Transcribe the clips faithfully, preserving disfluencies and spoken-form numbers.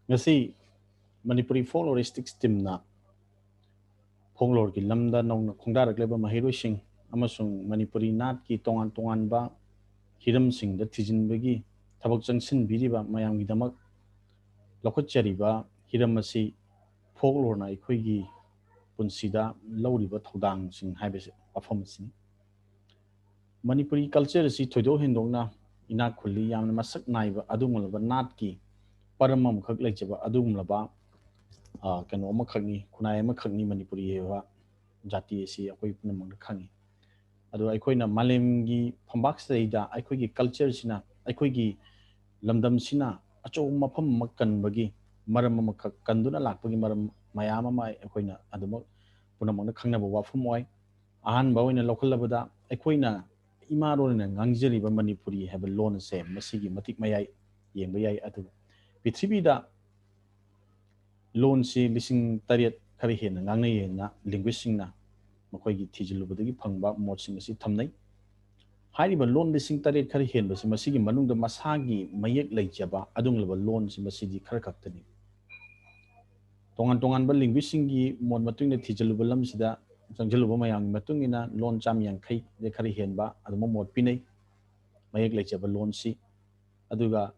ꯉꯁꯤ ꯃꯅꯤꯄꯨꯔꯤ ꯐꯣꯛꯂꯣꯔꯤꯁꯇꯤꯛꯁ ꯇꯤꯝꯅ ꯐꯣꯛꯂꯣꯔꯒꯤ ꯂꯝꯗ ꯅꯧꯅ ꯈꯣꯡꯗꯥꯔꯛꯂꯤꯕ ꯃꯍꯩꯔꯣꯏꯁꯤꯡ ꯑꯃꯁꯨꯡ ꯃꯅꯤꯄꯨꯔꯤ ꯅꯥꯠꯀꯤ ꯇꯣꯉꯥꯟ ꯇꯣꯉꯥꯟꯕ ꯍꯤꯔꯝꯁꯤꯡꯗ ꯊꯤꯖꯤꯟꯕꯒꯤ ꯊꯕꯛ ꯆꯪꯁꯤꯟꯕꯤꯔꯤꯕ ꯃꯌꯥꯝꯒꯤꯗꯃꯛ ꯂꯧꯈꯠꯆꯔꯤꯕ ꯍꯤꯔꯝ ꯑꯁꯤ ꯐꯣꯛꯂꯣꯔꯅ ꯑꯩꯈꯣꯏꯒꯤ ꯄꯨꯟꯁꯤꯗ ꯂꯧꯔꯤꯕ ꯊꯧꯗꯥꯡꯁꯤꯡ ꯍꯥꯏꯕꯁꯤ ꯋꯥꯐꯝ ꯑꯁꯤꯅꯤ꯫ ꯃꯅꯤꯄꯨꯔꯤ ꯀꯜꯆꯔ ꯑꯁꯤ ꯊꯣꯏꯗꯣꯛ ꯍꯦꯟꯗꯣꯛꯅ ꯏꯅꯥꯛ ꯈꯨꯜꯂꯤ, ꯌꯥꯝꯅ ꯃꯁꯛ ꯅꯥꯏꯕ ꯑꯗꯨꯒꯨꯝꯂꯕ ꯅꯥꯠꯀꯤ ꯄꯔꯝ ꯑꯃꯈꯛ ꯂꯩꯖꯕ ꯑꯗꯨꯒꯨꯝꯂꯕ, ꯑ, ꯀꯩꯅꯣ ꯑꯃꯈꯛꯅꯤ, ꯈꯨꯟꯅꯥꯏ ꯑꯃꯈꯛꯅꯤ ꯃꯅꯤꯄꯨꯔꯤ ꯍꯥꯏꯕ ꯖꯥꯇꯤ ꯑꯁꯤ ꯑꯩꯈꯣꯏ ꯄꯨꯝꯅꯃꯛꯅ ꯈꯪꯉꯤ꯫ ꯑꯗꯣ ꯑꯩꯈꯣꯏꯅ ꯃꯥꯂꯦꯝꯒꯤ ꯐꯝꯕꯥꯛꯁꯤꯗꯩꯗ ꯑꯩꯈꯣꯏꯒꯤ ꯀꯜꯆꯔꯁꯤꯅ, ꯑꯩꯈꯣꯏꯒꯤ ꯂꯝꯗꯝꯁꯤꯅ ꯑꯆꯧꯕ ꯃꯐꯝ ꯑꯃ ꯀꯟꯕꯒꯤ ꯃꯔꯝ ꯑꯃꯈꯛ, ꯀꯟꯗꯨꯅ ꯂꯥꯛꯄꯒꯤ ꯃꯔꯝ ꯃꯌꯥꯝ ꯑꯃ ꯑꯩꯈꯣꯏꯅ ꯑꯗꯨꯃꯛ ꯄꯨꯝꯅꯃꯛꯅ ꯈꯪꯅꯕ ꯋꯥꯐꯝ ꯑꯣꯏ꯫ ꯑꯍꯥꯟꯕ ꯑꯣꯏꯅ ꯂꯧꯈꯠꯂꯕꯗ, ꯑꯩꯈꯣꯏꯅ ꯏꯃꯥ ꯂꯣꯟ ꯑꯣꯏꯅ ꯉꯥꯡꯖꯔꯤꯕ ꯃꯅꯤꯄꯨꯔꯤ ꯍꯥꯏꯕ ꯂꯣꯟ ꯑꯁꯦ ꯃꯁꯤꯒꯤ ꯃꯇꯤꯛ ꯃꯌꯥꯏ ꯌꯦꯡꯕ ꯌꯥꯏ꯫ ꯑꯗꯨꯕꯨ ꯄ꯭ꯔꯤꯊꯤꯕꯤꯗ ꯂꯣꯟꯁꯤ ꯂꯤꯁꯤꯡ ꯇꯔꯦꯠ ꯈꯔ ꯍꯦꯟꯅ ꯉꯥꯡꯅꯩ ꯍꯥꯏꯅ ꯂꯤꯡꯒ꯭ꯋꯤꯁꯁꯤꯡꯅ ꯃꯈꯣꯏꯒꯤ ꯊꯤꯖꯤꯜꯂꯨꯕꯗꯒꯤ ꯐꯪꯕ ꯃꯣꯠꯁꯤꯡ ꯑꯁꯤ ꯊꯝꯅꯩ꯫ ꯍꯥꯏꯔꯤꯕ ꯂꯣꯟ ꯂꯤꯁꯤꯡ ꯇꯔꯦꯠ ꯈꯔ ꯍꯦꯟꯕꯁꯤ ꯃꯁꯤꯒꯤ ꯃꯅꯨꯡꯗ ꯃꯁꯥꯒꯤ ꯃꯌꯦꯛ ꯂꯩꯖꯕ ꯑꯗꯨꯒꯨꯝꯂꯕ ꯂꯣꯟꯁꯤ ꯃꯁꯤꯗꯤ ꯈꯔ ꯈꯛꯇꯅꯤ꯫ ꯇꯣꯉꯥꯟ ꯇꯣꯉꯥꯟꯕ ꯂꯤꯡꯒ꯭ꯋꯤꯁꯁꯤꯡꯒꯤ ꯃꯣꯠ ꯃꯇꯨꯡ ꯏꯟꯅ ꯊꯤꯖꯤꯜꯂꯨꯕ ꯂꯝꯁꯤꯗ, ꯆꯪꯁꯤꯜꯂꯨꯕ ꯃꯌꯥꯝꯒꯤ ꯃꯇꯨꯡ ꯏꯟꯅ ꯂꯣꯟ ꯆꯥꯝ ꯌꯥꯡꯈꯩꯗ ꯈꯔ ꯍꯦꯟꯕ ꯑꯗꯨꯝꯕ ꯃꯣꯠ ꯄꯤꯅꯩ, ꯃꯌꯦꯛ ꯂꯩꯖꯕ ꯂꯣꯟꯁꯤ꯫ ꯑꯗꯨꯒ,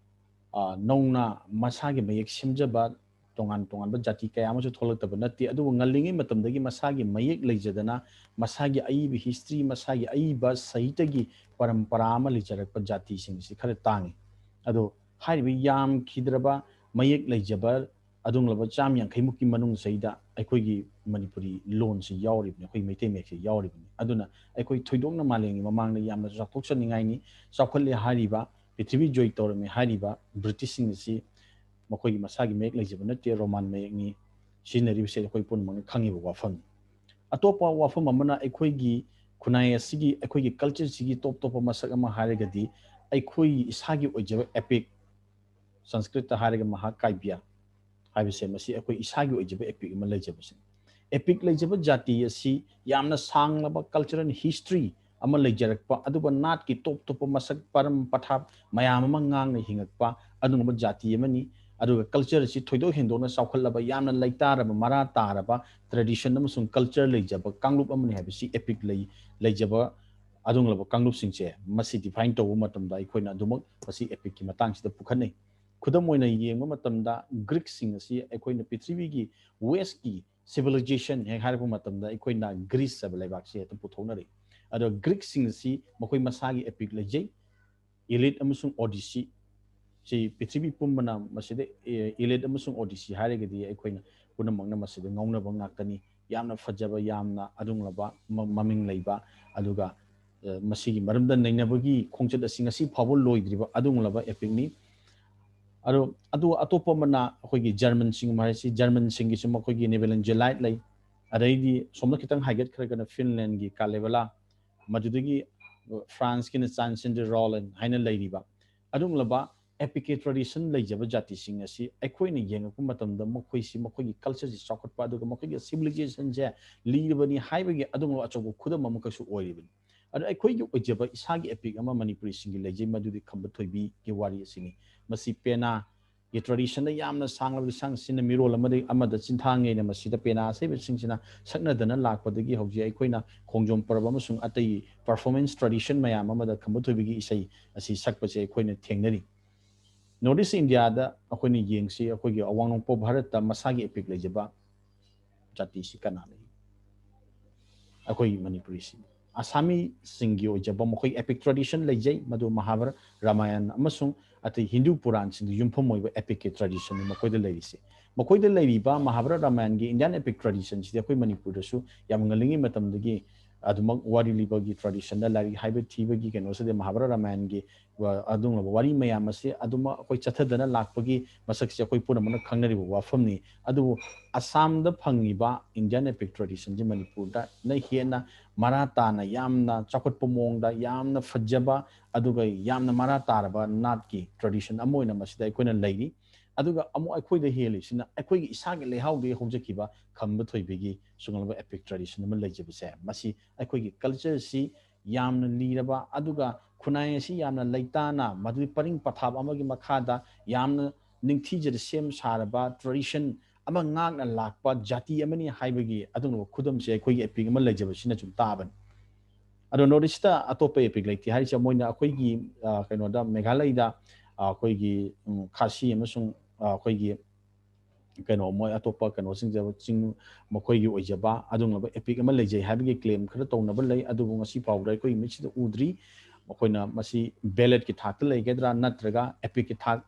ꯑ, ꯅꯧꯅ ꯃꯁꯥꯒꯤ ꯃꯌꯦꯛ ꯁꯦꯝꯖꯕ ꯇꯣꯉꯥꯟ ꯇꯣꯉꯥꯟꯕ ꯖꯥꯇꯤ ꯀꯌꯥ ꯑꯃꯁꯨ ꯊꯣꯛꯂꯛꯇꯕ ꯅꯠꯇꯦ꯫ ꯑꯗꯨꯕꯨ ꯉꯜꯂꯤꯉꯩ ꯃꯇꯝꯗꯒꯤ ꯃꯁꯥꯒꯤ ꯃꯌꯦꯛ ꯂꯩꯖꯗꯅ, ꯃꯁꯥꯒꯤ ꯑꯏꯕ ꯍꯤꯁꯇ꯭ꯔꯤ, ꯃꯁꯥꯒꯤ ꯑꯏꯕ ꯁꯥꯍꯤꯇ꯭ꯌꯒꯤ ꯄꯔꯝꯄꯔꯥ ꯑꯃ ꯂꯩꯖꯔꯛꯄ ꯖꯥꯇꯤꯁꯤꯡꯁꯤ ꯈꯔ ꯇꯥꯡꯉꯤ꯫ ꯑꯗꯣ ꯍꯥꯏꯔꯤꯕ ꯌꯥꯝꯈꯤꯗ꯭ꯔꯕ ꯃꯌꯦꯛ ꯂꯩꯖꯕ ꯑꯗꯨꯒꯨꯝꯂꯕ ꯆꯥꯝ ꯌꯥꯡꯈꯩꯃꯨꯛꯀꯤ ꯃꯅꯨꯡꯁꯤꯗ ꯑꯩꯈꯣꯏꯒꯤ ꯃꯅꯤꯄꯨꯔꯤ ꯂꯣꯟꯁꯤ ꯌꯥꯎꯔꯤꯕꯅꯤ, ꯑꯩꯈꯣꯏ ꯃꯩꯇꯩ ꯃꯌꯦꯛꯁꯤ ꯌꯥꯎꯔꯤꯕꯅꯤ꯫ ꯑꯗꯨꯅ ꯑꯩꯈꯣꯏ ꯊꯣꯏꯗꯣꯛꯅ ꯃꯥꯂꯦꯝꯒꯤ ꯃꯃꯥꯡꯗ ꯌꯥꯝꯅ ꯆꯥꯎꯊꯣꯛꯆꯅꯤꯡꯉꯥꯏꯅꯤ꯫ ꯆꯥꯎꯈꯠꯂꯦ ꯍꯥꯏꯔꯤꯕ, ꯄ꯭ꯔꯤꯊꯤꯕꯤ ꯖꯣꯏ ꯇꯧꯔꯝꯃꯤ ꯍꯥꯏꯔꯤꯕ ꯕ꯭ꯔꯤꯇꯤꯁꯁꯤꯡ ꯑꯁꯤ ꯃꯈꯣꯏꯒꯤ ꯃꯁꯥꯒꯤ ꯃꯌꯦꯛ ꯂꯩꯖꯕ ꯅꯠꯇꯦ, ꯔꯣꯃꯥꯟ ꯃꯌꯦꯛꯅꯤ ꯁꯤꯖꯤꯟꯅꯔꯤꯕꯁꯦ ꯑꯩꯈꯣꯏ ꯄꯨꯝꯅꯃꯛꯅ ꯈꯪꯉꯤꯕ ꯋꯥꯐꯝꯅꯤ꯫ ꯑꯇꯣꯞꯄ ꯋꯥꯐꯝ ꯑꯃꯅ, ꯑꯩꯈꯣꯏꯒꯤ ꯈꯨꯟꯅꯥꯏ ꯑꯁꯤꯒꯤ, ꯑꯩꯈꯣꯏꯒꯤ ꯀꯜꯆꯔꯁꯤꯒꯤ ꯇꯣꯞ ꯇꯣꯞꯄ ꯃꯁꯛ ꯑꯃ ꯍꯥꯏꯔꯒꯗꯤ ꯑꯩꯈꯣꯏ ꯏꯁꯥꯒꯤ ꯑꯣꯏꯖꯕ ꯑꯦꯄꯤꯛ, ꯁꯪꯁꯀ꯭ꯔꯤꯠꯇ ꯍꯥꯏꯔꯒ ꯃꯍꯥꯀꯥꯕ꯭ꯌ ꯍꯥꯏꯕꯁꯦ, ꯃꯁꯤ ꯑꯩꯈꯣꯏ ꯏꯁꯥꯒꯤ ꯑꯣꯏꯖꯕ ꯑꯦꯄꯤꯛ ꯑꯃ ꯂꯩꯖꯕꯁꯤꯅꯤ꯫ ꯑꯦꯄꯤꯛ ꯂꯩꯖꯕ ꯖꯥꯇꯤ ꯑꯁꯤ ꯌꯥꯝꯅ ꯁꯥꯡꯂꯕ ꯀꯜꯆꯔꯦꯜ ꯍꯤꯁꯇ꯭ꯔꯤ ꯑꯃ ꯂꯩꯖꯔꯛꯄ, ꯑꯗꯨꯒ ꯅꯥꯠꯀꯤ ꯇꯣꯞ ꯇꯣꯞꯄ ꯃꯁꯛ, ꯄꯔꯝ ꯄꯊꯥꯞ ꯃꯌꯥꯝ ꯑꯃ ꯉꯥꯡꯅ ꯍꯤꯡꯉꯛꯄ ꯑꯗꯨꯒꯨꯝꯕ ꯖꯥꯇꯤ ꯑꯃꯅꯤ꯫ ꯑꯗꯨꯒ ꯀꯜꯆꯔ ꯑꯁꯤ ꯊꯣꯏꯗꯣꯛ ꯍꯦꯟꯗꯣꯛꯅ ꯆꯥꯎꯈꯠꯂꯕ, ꯌꯥꯝꯅ ꯂꯩꯇꯥꯔꯕ, ꯃꯔꯥ ꯇꯥꯔꯕ ꯇ꯭ꯔꯦꯗꯤꯁꯟ ꯑꯃꯁꯨꯡ ꯀꯜꯆꯔ ꯂꯩꯖꯕ ꯀꯥꯡꯂꯨꯞ ꯑꯃꯅꯤ ꯍꯥꯏꯕꯁꯤ ꯑꯦꯄꯤꯛ ꯂꯩ ꯂꯩꯖꯕ ꯑꯗꯨꯒꯨꯝꯂꯕ ꯀꯥꯡꯂꯨꯞꯁꯤꯡꯁꯦ ꯃꯁꯤ ꯗꯤꯐꯥꯏꯟ ꯇꯧꯕ ꯃꯇꯝꯗ ꯑꯩꯈꯣꯏꯅ ꯑꯗꯨꯃꯛ ꯃꯁꯤ ꯑꯦꯄꯤꯛꯀꯤ ꯃꯇꯥꯡꯁꯤꯗ ꯄꯨꯈꯠꯅꯩ꯫ ꯈꯨꯗꯝ ꯑꯣꯏꯅ ꯌꯦꯡꯕ ꯃꯇꯝꯗ ꯒ꯭ꯔꯤꯛꯁꯤꯡ ꯑꯁꯤ ꯑꯩꯈꯣꯏꯅ ꯄ꯭ꯔꯤꯊꯤꯕꯤꯒꯤ ꯋꯦꯁꯀꯤ ꯁꯤꯚꯤꯂꯥꯏꯖꯦꯁꯟ ꯍꯦꯛ ꯍꯥꯏꯔꯛꯄ ꯃꯇꯝꯗ ꯑꯩꯈꯣꯏꯅ ꯒ꯭ꯔꯤꯁ ꯍꯥꯏꯕ ꯂꯩꯕꯥꯛꯁꯤ ꯍꯦꯛꯇ ꯄꯨꯊꯣꯛꯅꯔꯛꯏ꯫ ꯑꯗꯣ ꯒ꯭ꯔꯤꯛꯁꯤꯡ ꯑꯁꯤ ꯃꯈꯣꯏ ꯃꯁꯥꯒꯤ ꯑꯦꯄꯤꯛ ꯂꯩꯖꯩ, ꯏꯂꯤꯠ ꯑꯃꯁꯨꯡ ꯑꯣꯗꯤꯁꯤ꯫ ꯁꯤ ꯄ꯭ꯔꯤꯊꯤꯕꯤ ꯄꯨꯝꯕꯅ ꯃꯁꯤꯗ ꯏꯂꯤꯠ ꯑꯃꯁꯨꯡ ꯑꯣꯗꯤꯁꯤ ꯍꯥꯏꯔꯒꯗꯤ ꯑꯩꯈꯣꯏꯅ ꯄꯨꯝꯅꯃꯛꯅ ꯃꯁꯤꯗ ꯉꯥꯎꯅꯕ ꯉꯥꯛꯇꯅꯤ꯫ ꯌꯥꯝꯅ ꯐꯖꯕ, ꯌꯥꯝꯅ ꯑꯗꯨꯒꯨꯝꯂꯕ ꯃ- ꯃꯃꯤꯡ ꯂꯩꯕ, ꯑꯗꯨꯒ ꯑ, ꯃꯁꯤꯒꯤ ꯃꯔꯝꯗ ꯅꯩꯅꯕꯒꯤ ꯈꯣꯡꯆꯠ ꯑꯁꯤ ꯉꯁꯤ ꯐꯥꯎꯕ ꯂꯣꯏꯗ꯭ꯔꯤꯕ ꯑꯗꯨꯒꯨꯝꯂꯕ ꯑꯦꯄꯤꯛꯅꯤ꯫ ꯑꯗꯣ ꯑꯗꯨ ꯑꯇꯣꯞꯄ ꯑꯃꯅ ꯑꯩꯈꯣꯏꯒꯤ ꯖꯔꯃꯟꯁꯤꯡ ꯍꯥꯏꯔꯤꯁꯤ, ꯖꯔꯃꯟꯁꯤꯡꯒꯤꯁꯨ ꯃꯈꯣꯏꯒꯤ ꯅꯦꯕꯦꯂꯟ ꯖꯦꯂꯥꯏꯠ ꯂꯩ, ꯑꯗꯩꯗꯤ ꯁꯣꯝꯗ ꯈꯤꯇꯪ ꯍꯥꯏꯒꯠꯈ꯭ꯔꯒꯅ ꯐꯤꯟꯂꯦꯟꯒꯤ ꯀꯥꯂꯦꯕꯂꯥ, ꯃꯗꯨꯗꯒꯤ ꯐ꯭ꯔꯥꯟꯁꯀꯤꯅ ꯆꯥꯟꯁꯤꯟ ꯗꯦ ꯔꯣꯂꯦꯟ ꯍꯥꯏꯅ ꯂꯩꯔꯤꯕ ꯑꯗꯨꯒꯨꯝꯂꯕ ꯑꯦꯄꯤꯛꯀꯤ ꯇ꯭ꯔꯦꯗꯤꯁꯟ ꯂꯩꯖꯕ ꯖꯥꯇꯤꯁꯤꯡ ꯑꯁꯤ ꯑꯩꯈꯣꯏꯅ ꯌꯦꯡꯉꯛꯄ ꯃꯇꯝꯗ ꯃꯈꯣꯏꯁꯤ ꯃꯈꯣꯏꯒꯤ ꯀꯜꯆꯔꯁꯤ ꯆꯥꯎꯈꯠꯄ ꯑꯗꯨꯒ ꯃꯈꯣꯏꯒꯤ ꯁꯤꯚꯤꯂꯥꯏꯖꯦꯁꯟꯁꯦ ꯂꯤꯔꯕꯅꯤ ꯍꯥꯏꯕꯒꯤ ꯑꯗꯨꯒꯨꯝꯂꯕ ꯑꯆꯧꯕ ꯈꯨꯗꯝ ꯑꯃꯈꯛꯁꯨ ꯑꯣꯏꯔꯤꯕꯅꯤ꯫ ꯑꯗꯣ ꯑꯩꯈꯣꯏꯒꯤ ꯑꯣꯏꯖꯕ ꯏꯁꯥꯒꯤ ꯑꯦꯄꯤꯛ ꯑꯃ ꯃꯅꯤꯄꯨꯔꯤꯁꯤꯡꯒꯤ ꯂꯩꯖꯩ, ꯃꯗꯨꯗꯤ ꯈꯝꯕ ꯊꯣꯏꯕꯤꯒꯤ ꯋꯥꯔꯤ ꯑꯁꯤꯅꯤ꯫ ꯃꯁꯤ ꯄꯦꯅꯥꯒꯤ ꯇ꯭ꯔꯦꯗꯤꯁꯟꯗ ꯌꯥꯝꯅ ꯁꯥꯡꯂꯕ ꯂꯤꯁꯥꯡ ꯁꯤꯟꯅ ꯃꯤꯔꯣꯜ ꯑꯃꯗꯒꯤ ꯑꯃꯗ ꯆꯤꯟꯊꯥꯡꯉꯩꯅ ꯃꯁꯤꯗ ꯄꯦꯅꯥ ꯑꯁꯩꯕꯁꯤꯡꯁꯤꯅ ꯁꯛꯅꯗꯅ ꯂꯥꯛꯄꯗꯒꯤ ꯍꯧꯖꯤꯛ ꯑꯩꯈꯣꯏꯅ ꯈꯣꯡꯖꯣꯝ ꯄꯔꯕ ꯑꯃꯁꯨꯡ ꯑꯇꯩ ꯄꯔꯐꯣꯔꯃꯦꯟꯁ ꯇ꯭ꯔꯦꯗꯤꯁꯟ ꯃꯌꯥꯝ ꯑꯃꯗ ꯈꯝꯕ ꯊꯣꯏꯕꯤꯒꯤ ꯏꯁꯩ ꯑꯁꯤ ꯁꯛꯄꯁꯦ ꯑꯩꯈꯣꯏꯅ ꯊꯦꯡꯅꯔꯤ꯫ ꯅꯣꯔꯠ ꯏꯁ ꯏꯟꯗꯤꯌꯥꯗ ꯑꯩꯈꯣꯏꯅ ꯌꯦꯡꯁꯤ, ꯑꯩꯈꯣꯏꯒꯤ ꯑꯋꯥꯡ ꯅꯣꯡꯄꯣꯛ ꯚꯥꯔꯠꯇ ꯃꯁꯥꯒꯤ ꯑꯦꯄꯤꯛ ꯂꯩꯖꯕ ꯖꯥꯇꯤꯁꯤ ꯀꯅꯥ ꯂꯩ? ꯑꯩꯈꯣꯏ ꯃꯅꯤꯄꯨꯔꯤꯁꯤ꯫ ꯑꯁꯥꯃꯤꯁꯤꯡꯒꯤ ꯑꯣꯏꯖꯕ ꯃꯈꯣꯏ ꯑꯦꯄꯤꯛ ꯇ꯭ꯔꯦꯗꯤꯁꯟ ꯂꯩꯖꯩ, ꯃꯗꯨ ꯃꯍꯥꯚꯥꯔꯠ, ꯔꯥꯃꯥꯌꯟ ꯑꯃꯁꯨꯡ ꯑꯇꯩ ꯍꯤꯟꯗꯨ ꯄꯨꯔꯥꯟꯁꯤꯡꯗ ꯌꯨꯝꯐꯝ ꯑꯣꯏꯕ ꯑꯦꯄꯤꯛꯀꯤ ꯇ꯭ꯔꯦꯗꯤꯁꯟꯅꯤ ꯃꯈꯣꯏꯗ ꯂꯩꯔꯤꯁꯦ꯫ ꯃꯈꯣꯏꯗ ꯂꯩꯔꯤꯕ ꯃꯍꯥꯚꯥꯔꯠ, ꯔꯥꯃꯥꯌꯟꯒꯤ ꯏꯟꯗꯤꯌꯥꯟ ꯑꯦꯄꯤꯛ ꯇ꯭ꯔꯦꯗꯤꯁꯟꯁꯤꯗꯤ ꯑꯩꯈꯣꯏ ꯃꯅꯤꯄꯨꯔꯗꯁꯨ ꯌꯥꯝ ꯉꯜꯂꯤꯉꯩ ꯃꯇꯝꯗꯒꯤ ꯑꯗꯨꯃꯛ ꯋꯥꯔꯤ ꯂꯤꯕꯒꯤ ꯇ꯭ꯔꯦꯗꯤꯁꯟꯗ ꯂꯥꯏꯔꯤꯛ ꯍꯥꯏꯕ ꯊꯤꯕꯒꯤ ꯀꯩꯅꯣꯁꯤꯗ ꯃꯍꯥꯚꯥꯔꯠ, ꯔꯥꯃꯥꯌꯟꯒꯤ ꯋꯥ-, ꯑꯗꯨꯒꯨꯝꯂꯕ ꯋꯥꯔꯤ ꯃꯌꯥꯝ ꯑꯁꯤ ꯑꯗꯨꯃꯛ ꯑꯩꯈꯣꯏ ꯆꯠꯊꯗꯅ ꯂꯥꯛꯄꯒꯤ ꯃꯁꯛꯁꯦ ꯑꯩꯈꯣꯏ ꯄꯨꯝꯅꯃꯛꯅ ꯈꯪꯅꯔꯤꯕ ꯋꯥꯐꯝꯅꯤ꯫ ꯑꯗꯨꯕꯨ ꯑꯁꯥꯝꯗ ꯐꯪꯉꯤꯕ ꯏꯟꯗꯤꯌꯥꯟ ꯑꯦꯄꯤꯛ ꯇ꯭ꯔꯦꯗꯤꯁꯟꯁꯤ ꯃꯅꯤꯄꯨꯔꯗꯅ ꯍꯦꯟꯅ ꯃꯔꯥ ꯇꯥꯅ, ꯌꯥꯝꯅ ꯆꯥꯎꯈꯠꯄ ꯃꯑꯣꯡꯗ, ꯌꯥꯝꯅ ꯐꯖꯕ, ꯑꯗꯨꯒ ꯌꯥꯝꯅ ꯃꯔꯥ ꯇꯥꯔꯕ ꯅꯥꯠꯀꯤ ꯇ꯭ꯔꯦꯗꯤꯁꯟ ꯑꯃ ꯑꯣꯏꯅ ꯃꯁꯤꯗ ꯑꯩꯈꯣꯏꯅ ꯂꯩꯔꯤ꯫ ꯑꯗꯨꯒ ꯑꯃꯨꯛ ꯑꯩꯈꯣꯏꯗ ꯍꯦꯜꯂꯤꯁꯤꯅ ꯑꯩꯈꯣꯏꯒꯤ ꯏꯁꯥꯒꯤ ꯂꯩꯍꯥꯎꯗꯒꯤ ꯍꯧꯖꯈꯤꯕ ꯈꯝꯕ ꯊꯣꯏꯕꯤꯒꯤ ꯁꯨꯡꯂꯕ ꯑꯦꯄꯤꯛ ꯇ꯭ꯔꯦꯗꯤꯁꯟ ꯑꯃ ꯂꯩꯖꯕꯁꯦ, ꯃꯁꯤ ꯑꯩꯈꯣꯏꯒꯤ ꯀꯜꯆꯔꯁꯤ ꯌꯥꯝꯅ ꯂꯤꯔꯕ, ꯑꯗꯨꯒ ꯈꯨꯟꯅꯥꯏ ꯑꯁꯤ ꯌꯥꯝꯅ ꯂꯩꯇꯥꯅ, ꯃꯗꯨꯒꯤ ꯄꯔꯤꯡ ꯄꯊꯥꯞ ꯑꯃꯒꯤ ꯃꯈꯥꯗ ꯌꯥꯝꯅ ꯅꯤꯡꯊꯤꯖꯅ ꯁꯦꯝ ꯁꯥꯔꯕ tradition ꯑꯃ ꯉꯥꯛꯅ ꯂꯥꯛꯄ ꯖꯥꯇꯤ ꯑꯃꯅꯤ ꯍꯥꯏꯕꯒꯤ ꯑꯗꯨꯒꯨꯝꯂꯕ ꯈꯨꯗꯝꯁꯦ ꯑꯩꯈꯣꯏꯒꯤ epic ꯑꯃ ꯂꯩꯖꯕꯁꯤꯅ ꯁꯨꯝ ꯇꯥꯕꯅꯤ꯫ ꯑꯗꯣ North East ꯑꯇꯣꯞꯄ epic ꯂꯩꯇꯦ ꯍꯥꯏꯔꯤꯁꯦ ꯃꯣꯏꯅ ꯑꯩꯈꯣꯏꯒꯤ ꯀꯩꯅꯣꯗ ꯃꯦꯘꯥꯂꯌꯗ ꯑꯩꯈꯣꯏꯒꯤ ꯈꯥꯁꯤ ꯑꯃꯁꯨꯡ ꯑꯩꯈꯣꯏꯒꯤ ꯀꯩꯅꯣ ꯃꯣꯏ ꯑꯇꯣꯞꯄ ꯀꯩꯅꯣꯁꯤꯡꯁꯦ ꯆꯤꯡ ꯃꯈꯣꯏꯒꯤ ꯑꯣꯏꯖꯕ ꯑꯗꯨꯒꯨꯝꯂꯕ epic ꯑꯃ ꯂꯩꯖꯩ ꯍꯥꯏꯕꯒꯤ claim ꯈꯔ ꯇꯧꯅꯕ ꯂꯩ꯫ ꯑꯗꯨꯕꯨ ꯉꯁꯤ ꯐꯥꯎꯕꯗ ꯑꯩꯈꯣꯏꯒꯤ ꯃꯤꯠꯁꯤꯗ ꯎꯗ꯭ꯔꯤ꯫ ꯃꯈꯣꯏꯅ ꯃꯁꯤ balladꯀꯤ ꯊꯥꯛꯇ ꯂꯩꯒꯗ꯭ꯔꯥ ꯅꯠꯇ꯭ꯔꯒ epicꯀꯤ ꯊꯥꯛ